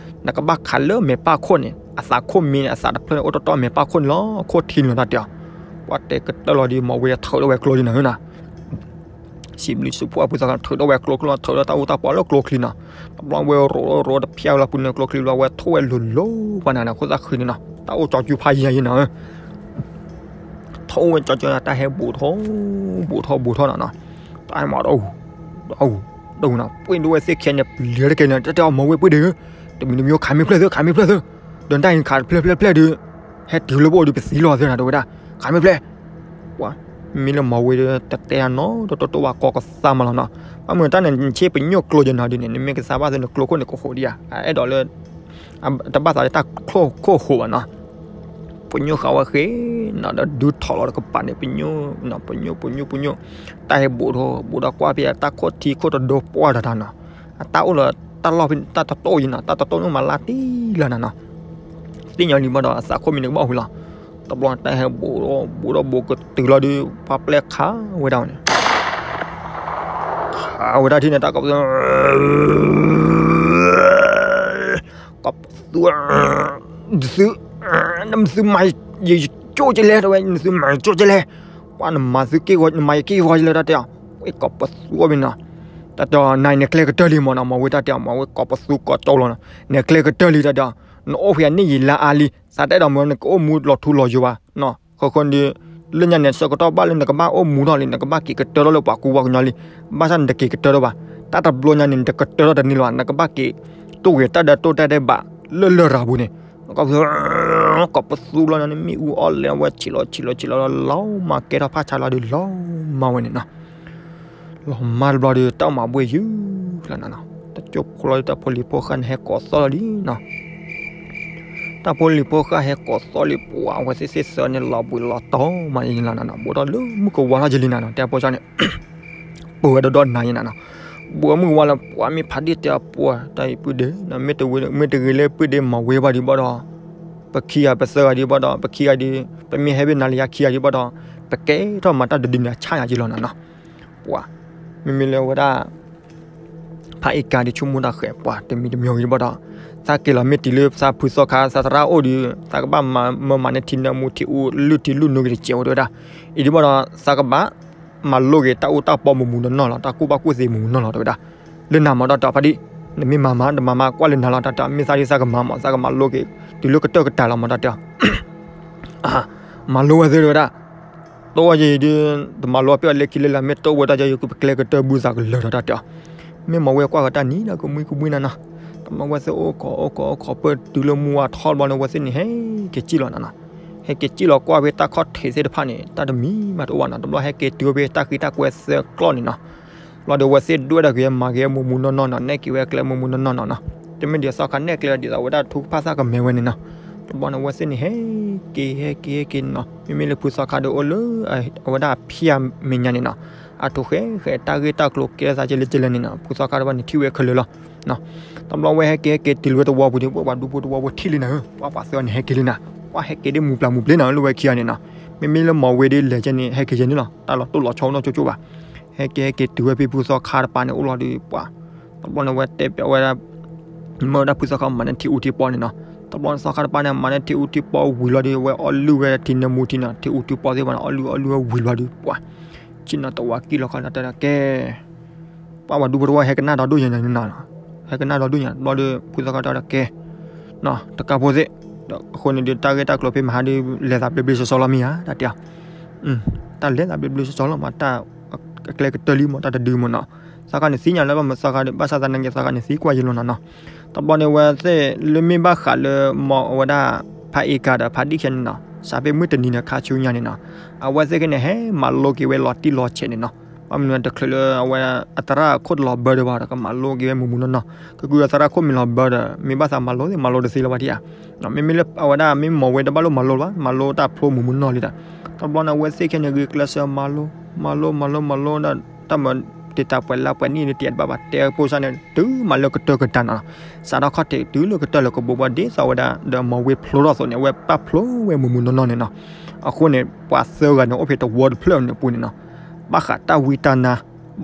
နကဘၣ်ခးလၢမဲာ်ပၢ်ခိၣ်န့ၣ် အသးခိၣ်မံန့ၣ် အသးတဖျၢၣ်န့ၣ် အိၣ်တီတီမဲာ်ပၢ်ခိၣ်န့ၣ်လီၤ ခိၣ်ထံန့ၣ်လီၤ တၢ်တဲအီၤ, ပှၤတဲကတၢၢ်လီၤဒီး မီၤဝ့ဒီးထုးထီၣ်ဝဲကျိဒ်နၤဧၢနီၤ စံးဘျုးစံးဖှိၣ်အဖုသးခီ ထုးထီၣ်ဝဲကျိချံလီၤ ထုးထီၣ်တၢ်အူတၢ်ပီလၢကျိချံနီၤ, တဘျီဝဲရိးရိးတဖျၢၣ်လီၤ ပူၤန့ၣ်ကျိချံလီၤ အဝဲထိၣ်ဝဲလိၤလိၤပှၤနၤန့ၣ် ခိၣ်သၣ်ဃံန့ၣ်နီၤ တၢ်အိၣ်ကၠီကၠူဖးယံၤယံၤနီၤ ထိၣ်ဝဲကၠီကၠူ တၢ်ဟဲဘူးထီၣ် ဘူးထီၣ်ဘူးထီၣ်နီၤနီၤ, တၢ်ဟဲမၤဒီး အူ ဒီးအူ ဒီးနီၤ ပှ့ၢ်ဒိၣ်ဝဲသ့ၣ်ခဲန့ၣ် ပျံၤတကဲန့ၣ် တၢ်တဲအီၤ မီၤဝ့ပှ့ၢ်ဒ့ဧၢ, တမံၤတမံၤ ခးမ့ၢ်ဖျၢၣ်သၢ ခးမ့ၢ်ဖျၢၣ်သၢ, ဒီးတၢ်အံၤခးတဖျၢၣ်ဖျၢၣ်ဖျၢၣ်ဒီး ဟဲတုၤလၢပအိၣ်ဒီးပသံလီၤသၢနၤ တဲဝဲဒၣ်, ခးမ့ၢ်ဖျၢၣ် ပှၤ မ့ၢ်လၢမီၤဝ့ဒီး တတဲအနီတတိၢ်တိၢ်ဘၣ် ကိးကသါမးလီၤနီၤ, ဘၣ်မနုၤတၢ်န့ၣ် နဆ့ပညိၣ်ကျိယနီၤဒ်န့ၣ် နမ့ၢ်ကသါဘၣ်သ့ၣ် နကျိခိၣ်န့ၣ်ကဟိးဒံးဧါ, အအဲၣ်ဒိးလၢ တဘၣ်သးလၢတၢ်ခိၣ်ခိၣ်ဟိးဘၣ်နီၤ, ပညိၣ်ဃာ်ဝဲဃ့နီၤ ဒီးဒုးထီၣ်လီၤတကပၤန့ၣ် ပညိၣ် ပညိၣ် ပညိၣ် ပညိၣ်, တၢ်ဟဲဘူးထီၣ် ဘူးထီၣ်ကွၢ်ဖဲအတၢ်ခိၣ်ထံခိၣ်တဒိပှၢ်တၢ်တၢ်နီၤ, အတၢ်အိၣ်လီၤ တၢ်လီၢ်ဖဲန့ၣ် တၢ်တတိၢ်ယနီၤ တၢ်တတိၢ်န့ၣ်မၤလၢတံၢ်လီၤနၤနီၤ, သ့ၣ်ညါလံဘၣ်ဒီး အသးခိၣ်မံန့ၣ်ကဘၣ်အိၣ်ဝံၤလီၤ, တဘျီတၢ်ဟဲဘူးထီၣ် ဘူးထီၣ်ဘူးကတုၤလီၤဒီး ပှၤပျဲခးဝဲဒၣ်ဝဲန့ၣ် ခးဝဲဒၣ်ထံၣ်န့ၣ် တၢ်ကီးပသူ ကီးပသူ သု နသုမၤယကၠိကလဲၣ် တဲဝဲ နသုမၤယကၠိကလဲၣ်, ကွၢ်နမၤသုက့ၢ်ဂီၤ နမၤယက့ၢ်ဂီၤယလဲၣ် တၢ်တဲအီၤ, ဝဲကီးပသူအီၤမ့ၢ်နီၤ, တၢ်တဲအီၤ နၤအံၤ နကျဲကတၢၢ်လံမ့ၢ်နီၤ, မီၤဝ့တၢ်တဲအီၤ မီၤဝ့ကီးပသူကီးကၠိလီၤနီၤ, နကျဲကတၢၢ်လံ တၢ်တဲအီၤ, နအိၣ်ဖဲအနံၣ်ယံာ်လါအါလံ, သးတအဲၣ်ဒိးမ့ၢ်နကအိၣ်မူလီၤထူလီၤယိာ်ဘၣ်နီၤ, ဃီဃီဒီး လၢညါန့ၣ် ဆၢကတီၢ်ဘၣ်လၢနကဘၣ်အိၣ်မူထီၣ်လံ နကဘၣ်က့ၤကတၢၢ်ထီၣ်လၢပှၤကူပှၤကညီလံ, ဘၣ်ဆၣ်နတက့ၤကတၢၢ်ထီၣ်ဘၣ်, တၢ်တဘျီညါန့ၣ် နတကတၢၢ်ထီၣ်တန့ၢ်လၢၤဘၣ်, နကဘၣ်က့ၤ တိၢ်ဂ့ၤတၢ်ဒၢတိၢ်တၢ်ဒဲးဘး လၢလရာ်ပူၤန့ၣ်, ကီးပသူလီၤန့ၣ် မ့ၣ်အူအီၣ်လဲၤဝဲဆံးလီၤဆံးလီၤဆံးလီၤလီၤ လီၤမၢ်ကဲထီၣ်ဖးဆါလီၤဒီး လီၤမၢ်ဝဲန့ၣ်နီၤ လီၤမၢ်တဘျီဒီး တၢ်မၤဘှ့ၣ်ယုၢ်လီၤနီၤနီၤ, တကၠိဖိလီၤဒီး တၢ်ဖိလံၤဖိဃၢ်န့ၣ် ဟဲကိးသီၣ်လီၤလံနီၤ, တၢ်ဖိလံၤဖိဃၢ်ဟဲကိးသီၣ်လံ ပှၤ အဝဲသ့ၣ်သ့ၣ်သၢန့ၣ် လီၤဘှံးလီၤတီၤမးယံၤလီၤနီၤနီၤ, ဘူးထီၣ်လၢမုၢ်ကဝါထီၣ်ယံၤလံနီၤနီၤ, တဲဖိကၠီန့ၣ် ပှဲၤဝဲဒီဒီနၤယံၤနီၤနီၤ, ဘူးမုၢ်ကဝါလၢ ပှၤမ့ၢ်ဖးဒံၣ်တဲအီၤ ပှၤတၢ်အံၤပုၢ်ဒ့နီၤ, မ့ၢ်တဂ့ၤလၢပုၢ်ဒ့မၤဝဲဘၣ်ဒံးဘၣ်ဒီး ပခံဂၤပသၢဂၤဒံးဘၣ်ဒီး ပခံဂၤဒံး ပမ့ၢ်ဟဲဘ့ၣ်နၤလၢယၤခံဂၤဒံးဘၣ်ဒီး ပကဲထီၣ်မၤတၢ်တဒုန့ၣ် အဆၣ်ယၤယံၤလီၤနီၤနီၤ, ပှၤ မ့မ့ၢ်လၢဝဲဒၣ် ဖးအ့ၣ်ကၤဒံး ဆိကမိၣ်တၢ်ဃဲး ပှၤတမံၤတမံၤဂ့ၤဒံးဘၣ်ဒီး သးက့ၤလီၤမ့ၢ်တုၤလၢသးဖုသီခါ သးသရၣ်အိၣ်ဒီး သးကဘၣ်မၤမၢမၤန့ၢ်ထံနၢမူထံအူလုၢ်ထံလုၢ်နူက့ၤတစဲးဝဲတဲဝဲဒၣ်, အံၤဒံးဘၣ်ဒီး သးကဘၣ် မၤလိက့ၤတၢ်အူတၢ်ပီမူးမူးနီၢ်နီၢ်လီၤ တၢ်ကူၣ်ဘၣ်ကူၣ်သ့မူးမူးနီၢ်နီၢ်လီၤ တဲဝဲဒၣ်, လၢနၤမၤဒီးတၢ်ဖးဒံၣ် နမ့ၢ်မၤမၤ တမၤမၤကွၢ်လၢနၤလီၤ တၢ်တမ့ၢ်သးဒ်သးကမၤမး သးကမၤလိက့ၤ တုၤလၢကတၢၢ်ကတၢၢ်လီၤမး တၢ်တဲအီၤ မၤလိဝဲသ့ၣ်တဲဝဲဒၣ်, တိၢ်ဝဲယံၤဒုး တမၤလိအပျဲၢ်အလၢခံလၢလာ် မ့ၢ်တိၢ်ဝဲတၢ်ယဲယကပကျဲကတၢၢ်ဘုသးကလၢာ်ဒီးတၢ်တဲအီၤ, မ့ၢ်မၤဝဲကွၢ်ကတၢၢ်နံၤဒီးကမှံကမှံနၤနီၤ, တဘျီဝဲသ့ၣ်အိၣ်ခိးအိၣ်ခိးအိၣ်ခိးပၢၢ်တုၤလၢမုၢ်ဝါထီတဘျီန့ၣ် ဝဲသ့ၣ်န့ၣ် ဟဲက့ၤစံၣ်လီၤနၤနီၤ, ဟဲက့ၤစံၣ်လီၤကွၢ်ဖဲတၢ်ခီၣ်ထံးသ့ၣ်တဖၣ်န့ၣ် တၢ်တမံၤမးတအိၣ်ဘၣ်နီၤ, တဘျီဟဲက့ၤတုၤဝဲဖဲတၢ်ဃံတၢ်ကွဲသၢကျီၢ်န့ၣ်နီၤ, ဘျီဒီးဝဲသ့ၣ်ဒွဲၣ်ဒီးက့ၤမၤက့ၤမူးမူးနီၢ်နီၢ်နီၤ နဲၣ်က့ၤဝဲကျဲမူးမူးနီၢ်နီၢ်နီၤနီၤ, တမ့ၢ်ဒ်သိးခါနဲၣ်ကျဲဒ်သိးဝဲဒၣ်ထူကဖၣ်သၣ်ကမဲဝဲန့ၣ်နီၤ, တဘျီန့ၣ်ဝဲသ့ၣ်န့ၣ်ဟဲ ဟဲက့ၤ ဟဲက့ၤ ဟဲက့ၤနီၤ, မ့မ့ၢ်လၢဖုသီခါဒီးအိၣ်လၢ အဝဲဒၣ်ဖံးအမဲာ်ညါန့ၣ်နီၤ, အထိၣ်ဃဲဃဲတၢ်ဂ့ၢ်တၢ်ကျိၤကဲသးကဲလဲၣ်ကဲလဲၣ်န့ၣ်နီၤ, ဖုသီခါတဘၣ်န့ၣ်ထံၣ်ဝဲခဲလၢာ်လီၤ. တဘျီဝဲဟဲက့ၤဟဲက့ၤတုၤလၢဝဲသဝီပူၤန့ၣ် ပှၤဒူဖိသဝီဖိထံၣ်လံနၤဧၢ, ပှၤပှၤသၢဂၤန့ၣ်ဟဲက့ၤလံနၤ, ပှၤဟဲက့ၤဒ်မူၤပျၢ်မူၤပျ့ၤနၤလၢဝဲခံဂၤန့ၣ်နီၤ, မ့မ့ၢ်လၢမီၢ်ဝ့ဒ်လဲၣ်ကဲန့ၣ် ဟဲက့ၤယဲန့ၣ်လီၤ, တၢ်လီၤတိၢ်လီၤဆီအိၣ်နီၢ်ကၠိကၠိဘၣ်. ဟဲက့ၤဟဲက့ၤတုၤဝဲဖဲဖုသီခါတပၤန့ၣ်အိၣ်လီၤဒီးပှၤ တဘျီန့ၣ်ဝဲတဲပၠးဝဲဒၣ် မၢဝဲဒၣ်ဖုသီခါမၤန့ၢ်ထံအူထံပီန့ၣ်နီၤ, တဘျီန့ၣ်သီခါတပၤန့ၣ် မၤန့ၢ်ထံအူထံပီဝံၤလီၤဒီး ဝဲအီၣ်လုၢ်ဝဲထံနၢမူထံနီၤ, ထံအူထံပီသ့ၣ်တဖၣ်န့ၣ် အီၣ်လုၢ်အီၣ်လုၢ်ဝဲဝံၤလီၤဒီးပှၤ ဆ့ၣ်နီၤတဝးကံၣ်လီၤခီလီၤတဲဒၣ်ကဲ ပှၤပှၤဒူဖိတဝီဟဲကနၣ်ဒီဒိၣ်ညါန့ၣ်နီၤ, ဟဲကနၣ်ဒီဒိၣ်ညါ တဘျီဒီး ဖုသီခါတဲဒၣ်ကဲ တကးဖိသ့ၣ်, အဃိန့ၣ်ဒီးတၢ်ဂ့ၢ်တၢ်ကျိၤဖဲမဟါဒီး လဲၤသးဘျ့ဘျ့ဆှီဆှီလီၤမ့ၢ်ဧါ တၢ်တဲအီၤ တၢ်လဲၤသးဘျ့ဘျ့ဆှီဆှီလီၤမး တၢ်အကျဲကတၢၢ်လံမး တၢ်တဒုမးနီၤ, သီခါန့ၣ်သ့ၣ်ညါလၢဘၣ်မနုၤသီခါဒီး ဘၣ်ဆၣ်သနာ်က့သီခါန့ၣ်သံကွၢ်ယဲလီၤနီၤနီၤ, တဘျီန့ၣ်ဝဲသ့ၣ်လၢမ့ၢ်ဘၣ်ဃးလၢမီၢ်အဝဲဒၣ် ဖးအ့ကၤဒီးဖးဒံၣ်ခဲန့ၣ်နီၤ စးဖဲမုၢ်တနံၤန့ၣ်ခါဆူညါန့ၣ်နီၤ, အဝဲသ့ၣ်ခဲန့ၣ် ဟဲမၤလိက့ၤဝဲလီၤတံၢ်လီၤဆဲးန့ၣ်နီၤ, ဘၣ်မနုၤတချုးလၢအဝဲအသရၣ်ခိၣ်တလီၤဘၢဒီးဘၣ်ဒီး ကမၤလိက့ၤဝဲမုာ်မုာ်နီၢ်နီၢ်, ကကုၢ်အသရၣ်ခိၣ်မ့ၢ်လီၤဘၢဒီး မ့ၢ်ဘၣ်သးမၤလိသ့ၣ်မၤလိတသ့လၢၤဘၣ်ထံၣ်ဧါ, မ့မ့ၢ်လၢအဝဲဒၣ်မ့ၢ်မီၢ်ဝ့တဘၣ်လိၣ်မၤလိလၢၤဘၣ် မၤလိတၢ်ဖျိမုာ်မုာ်နီၢ်နီၢ်လံဒီး, တဘျီန့ၣ်အဝဲသ့ၣ်ခဲန့ၣ်ဂ့ၤကျဲးစၢးမၤလိ မၤလိမၤလိမၤလိဒီး တၢ်မၤတ့ၢ်တၢ်ပှဲၤလါပှဲၤနံၣ်န့ၣ် တယံာ်တဘၣ်ဘၣ် တဲဖိစၢ်န့ၣ် တုၤမၤလၢကတၢၢ်ကတၢၢ်နီၤ, စးထီၣ်ခီၣ်ထံးတုၤလၢကတၢၢ်လၢကဘိးဘၣ်ဒ်သိးဝဲဒၣ် ဒီးမီၢ်ဝ့ဖျိထီၣ်အသိးန့ၣ် အဝဲပာ်ဖျိဝဲမုာ်မုာ်နီၢ်နီၢ်န့ၣ်နီၤ, အဃိန့ၣ် ပှၤသၢဂၤန့ၣ် အိၣ်ဖဲသဝီတဖျၢၣ်န့ၣ်ပူၤန့ၣ်နီၤ, ဘၣ်ဃးတၢ်ဝံတၢ်နါ,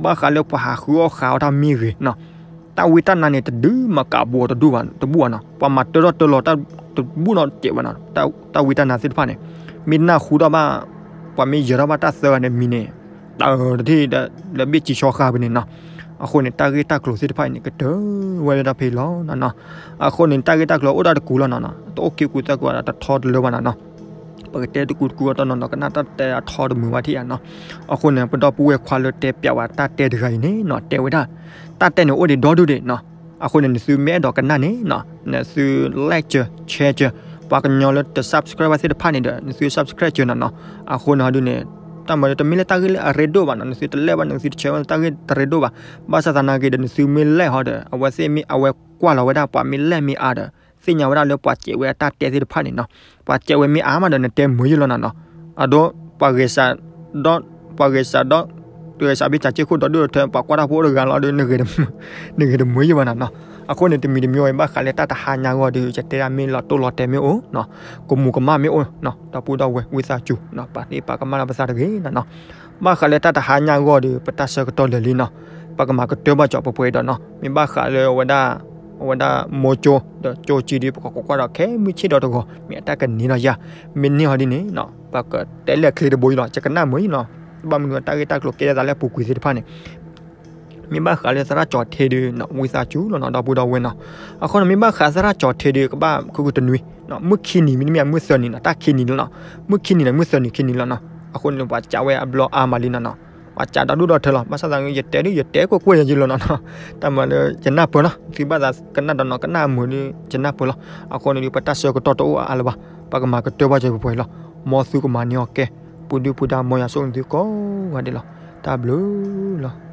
ဘၣ်ဃးလၢပှၤဟးဃုအီၣ်ဃုအီတၢ်မ့ၢ်ဂ့ၤနီၤ, တၢ်ဝံတၢ်နါန့ၣ် တဒုမၤကးဘိးတဒူၣ်ဘၣ် တဘူၣ်ဘၣ်နီၤ, ပှၤမၤတၢထီၣ်တၢလီၤတၢ်တဘူၣ်နီတစဲးဘၣ်နီၤ, တၢ်ဝံတၢ်နါသ့ၣ်တဖၣ်န့ၣ် မ့ၢ်နၢ်ဟူထီၣ်ဘၣ် ပှၤမ့ၢ်ယၢၤထီၣ်ဘၣ်တၢ်သၢဂၤန့ၣ်မံၤန့ၣ် တၢ်တထံၣ်ဒီးလၢဘ့ၣ်စံဆီဃာ်ပူၤန့ၣ်နီၤ, အဃိန့ၣ် တၢ်ဂ့ၢ်တၢ်ကျိၤသ့ၣ်တဖၣ်အံၤန့ၣ် ကတၢၢ်ဝဲလၢတၢ်ဖဲအံၤလီၤနီၤနီၤ, အဃိန့ၣ် တၢ်ဂ့ၢ်တၢ်ကျိၤအိၣ်ဒၣ်တကူာ်လီၤနီၤနီၤ, တအိၣ်က့ၤကူာ်သၢကူာ်ဒီး တထီတလၢဘၣ်နီၤနီၤ, ပကတဲတကူာ်တကူာ်အီၤတနီၤနီၤ ကနၣ်တၢ်တဲအထီတမုာ်ဘၣ်ထံၣ်ဧါနီၤ, အဃိန့ၣ် ပဒီပုၢ်ဝဲၢ်ခွါလၢတဲပၠးဝဲတၢ်တဲတဂၤအံၤန့ၣ်နီၤ တဲဝဲဒၣ် တၢ်တဲန့ၣ်အိၣ်ဒံးဒီဒူၣ်ဒံးနီၤ, အဃိန့ၣ် နသုမ့ၢ်အဲၣ်ဒိးကနၣ်န့ၣ်နီၤ နသု like စၢၤ share စၢၤ, ပှၤကညီလၢတ subscribe ဘၣ်သ့ၣ်တဖၣ်န့ၣ်ဒီး နသု subscribe စၢၤနီၤနီၤ, အဃိန့ၣ်ဟီဒုန့ၣ် တၢ်မၤဒီးတမ့ၢ်လၢတၢ်ဂ့ၢ်လၢအရ့ဒိၣ်ဘၣ်နီၤ, နသုတ like ဘၣ် နသုတ share ဘၣ် တၢ်ဂ့ၢ်တရ့ဒိၣ်ဘၣ်, ဘၣ်ဆၣ်သနာ်က့ဒီး နသုမ့ၢ် like ဟီဒီး အဝဲသ့ၣ်မ့ၢ်အဝဲကွၢ်လီၤဝဲဒၣ်ပှၤမ့ၢ် like မ့ၢ်အါဒီး သ့ၣ်ညါဝဲဒၣ်လၢပှၤစဲးဝဲအတၢ်တဲသ့ၣ်တဖၣ်န့ၣ်နီၤ, ပှၤစဲးဝဲမ့ၢ်အါမးဒီး နတဲမုာ်ယုာ်လီၤနီၤနီၤ, အဒိ ပှၤဂဲၤစးဒီး ပှၤဂဲၤစးဒီး တဂဲၤစးဘ့ၣ်စးစ့ၢ်ခိၣ်ဒီးဒုၣ်ဒီးထၢ ပှၤကွၢ်တၢ်ဖိအိၣ်တဂၤလီၤဒီး နဂဲၤတမုာ်ယုာ်ဘၣ်နီၤနီၤ, အဃိန့ၣ် တမံၤတမံၤဝဲ ဘၣ်ဃးလၢတၢ်တဟါညါအဂီၢ်ဒီး ယတဲဒၣ်မ့ၢ်လီၤတိၢ်လီၤတဲာ်မ့ၢ်အိၣ်နီၤ, ကမူၤကမၣ်မ့ၢ်အိၣ်နီၤ ဒီပုၢ်ဒီဝဲၢ် ဝံသးစူၤနီၤ ပာ်ဒ့ၣ်ပာ်ကမၣ်လၢပသးတဂ့ၤနီၤနီၤ, ဘၣ်ဃးလၢတၢ်တဟါညါအဂီၢ်ဒီး ပတၢ်ဆၢကတီၢ်လၢာ်လံနီၤ, ပကမၤကတၢၢ်ဘၣ်ကီးပှဲၤပှဲၤဒီးနီၤ, မ့ၢ်ဘၣ်ဃးလၢအဝဲဒၣ် အဝဲဒၣ်မိၢ်ကၠိ ဒီးကၠိကၠံဒီး ပကကွၢ်ကွၢ်ဒီးခဲမုၢ်ဆ့ၣ်ဒီးတဂီၤ မ့ၢ်အတၢ်ကန့ၢ်ဒီးယၤ, မ့ၢ်န့ၢ်ဟီဒ်န့ၣ်နီၤ ပကတဲလၢာ်ချ့တဘိအံၤလီၤ ယကနၣ်မုာ်အံၤလီၤ, ဘၣ်မနုၤတၢ်ဂ့ၢ်တၢ်ကျိၤကဲသးလၢအပူၤကွံာ်သ့ၣ်တဖၣ်န့ၣ် မ့ၢ်ဘၣ်ဃးလၢသရၣ်ကၠီၤထ့ဒီး ဝံသးစူၤလီၤနီၤ ဒီပုၢ်ဒီဝဲၢ်နီၤ, အဃိန့ၣ် မ့ၢ်ဘၣ်ဃးသရၣ်ကၠီၤထ့ဒီး ကဘၣ်ခုကတနွံ မုၢ်ခံနံၤ မ့တမ့ၢ်မုၢ်သၢနံၤနီၤ တၢ်ခံနံၤလီၤနီၤ, မုၢ်ခံနံၤဒီးမုၢ်သၢနံၤခံနံၤလီၤနီၤ, အဃိန့ၣ် ပှၤကးဝဲအဘျီအါမးလံနီၤနီၤ, ပှၤကးဒီဒူၣ်ဒီထၢလီၤ, ဘၣ်ဆၣ်သနာ်က့ ယတဲဒုး ယတဲကွဲၢ်ကွဲၢ်ယၤယံလီၤနီၤနီၤ, တၢ်မၤလၢယနၢ်ပၢၢ်လီၤ, သုဘၣ်သးကနၣ်ဒီးနီၤ ကနၣ်မုာ်ဒီး ယနၢ်ပၢၢ်လီၤ, အဃိန့ၣ်ဒီး ပတၢ်ဆၢကတီၢ်တအိၣ်အါလၢၤဘၣ်, ပကမၤကတၢၢ်ဘၣ်ကီးပှဲၤပှဲၤလီၤ, မ်သုကမၤန့ၢ်အီၤကဲ, ပူၤဒုၣ်ပူၤဒါ မ်ယွၤဆိၣ်ဂ့ၤသုကိးဂၤဒဲးလီၤ, တၢ်ဘျုးလီၤ.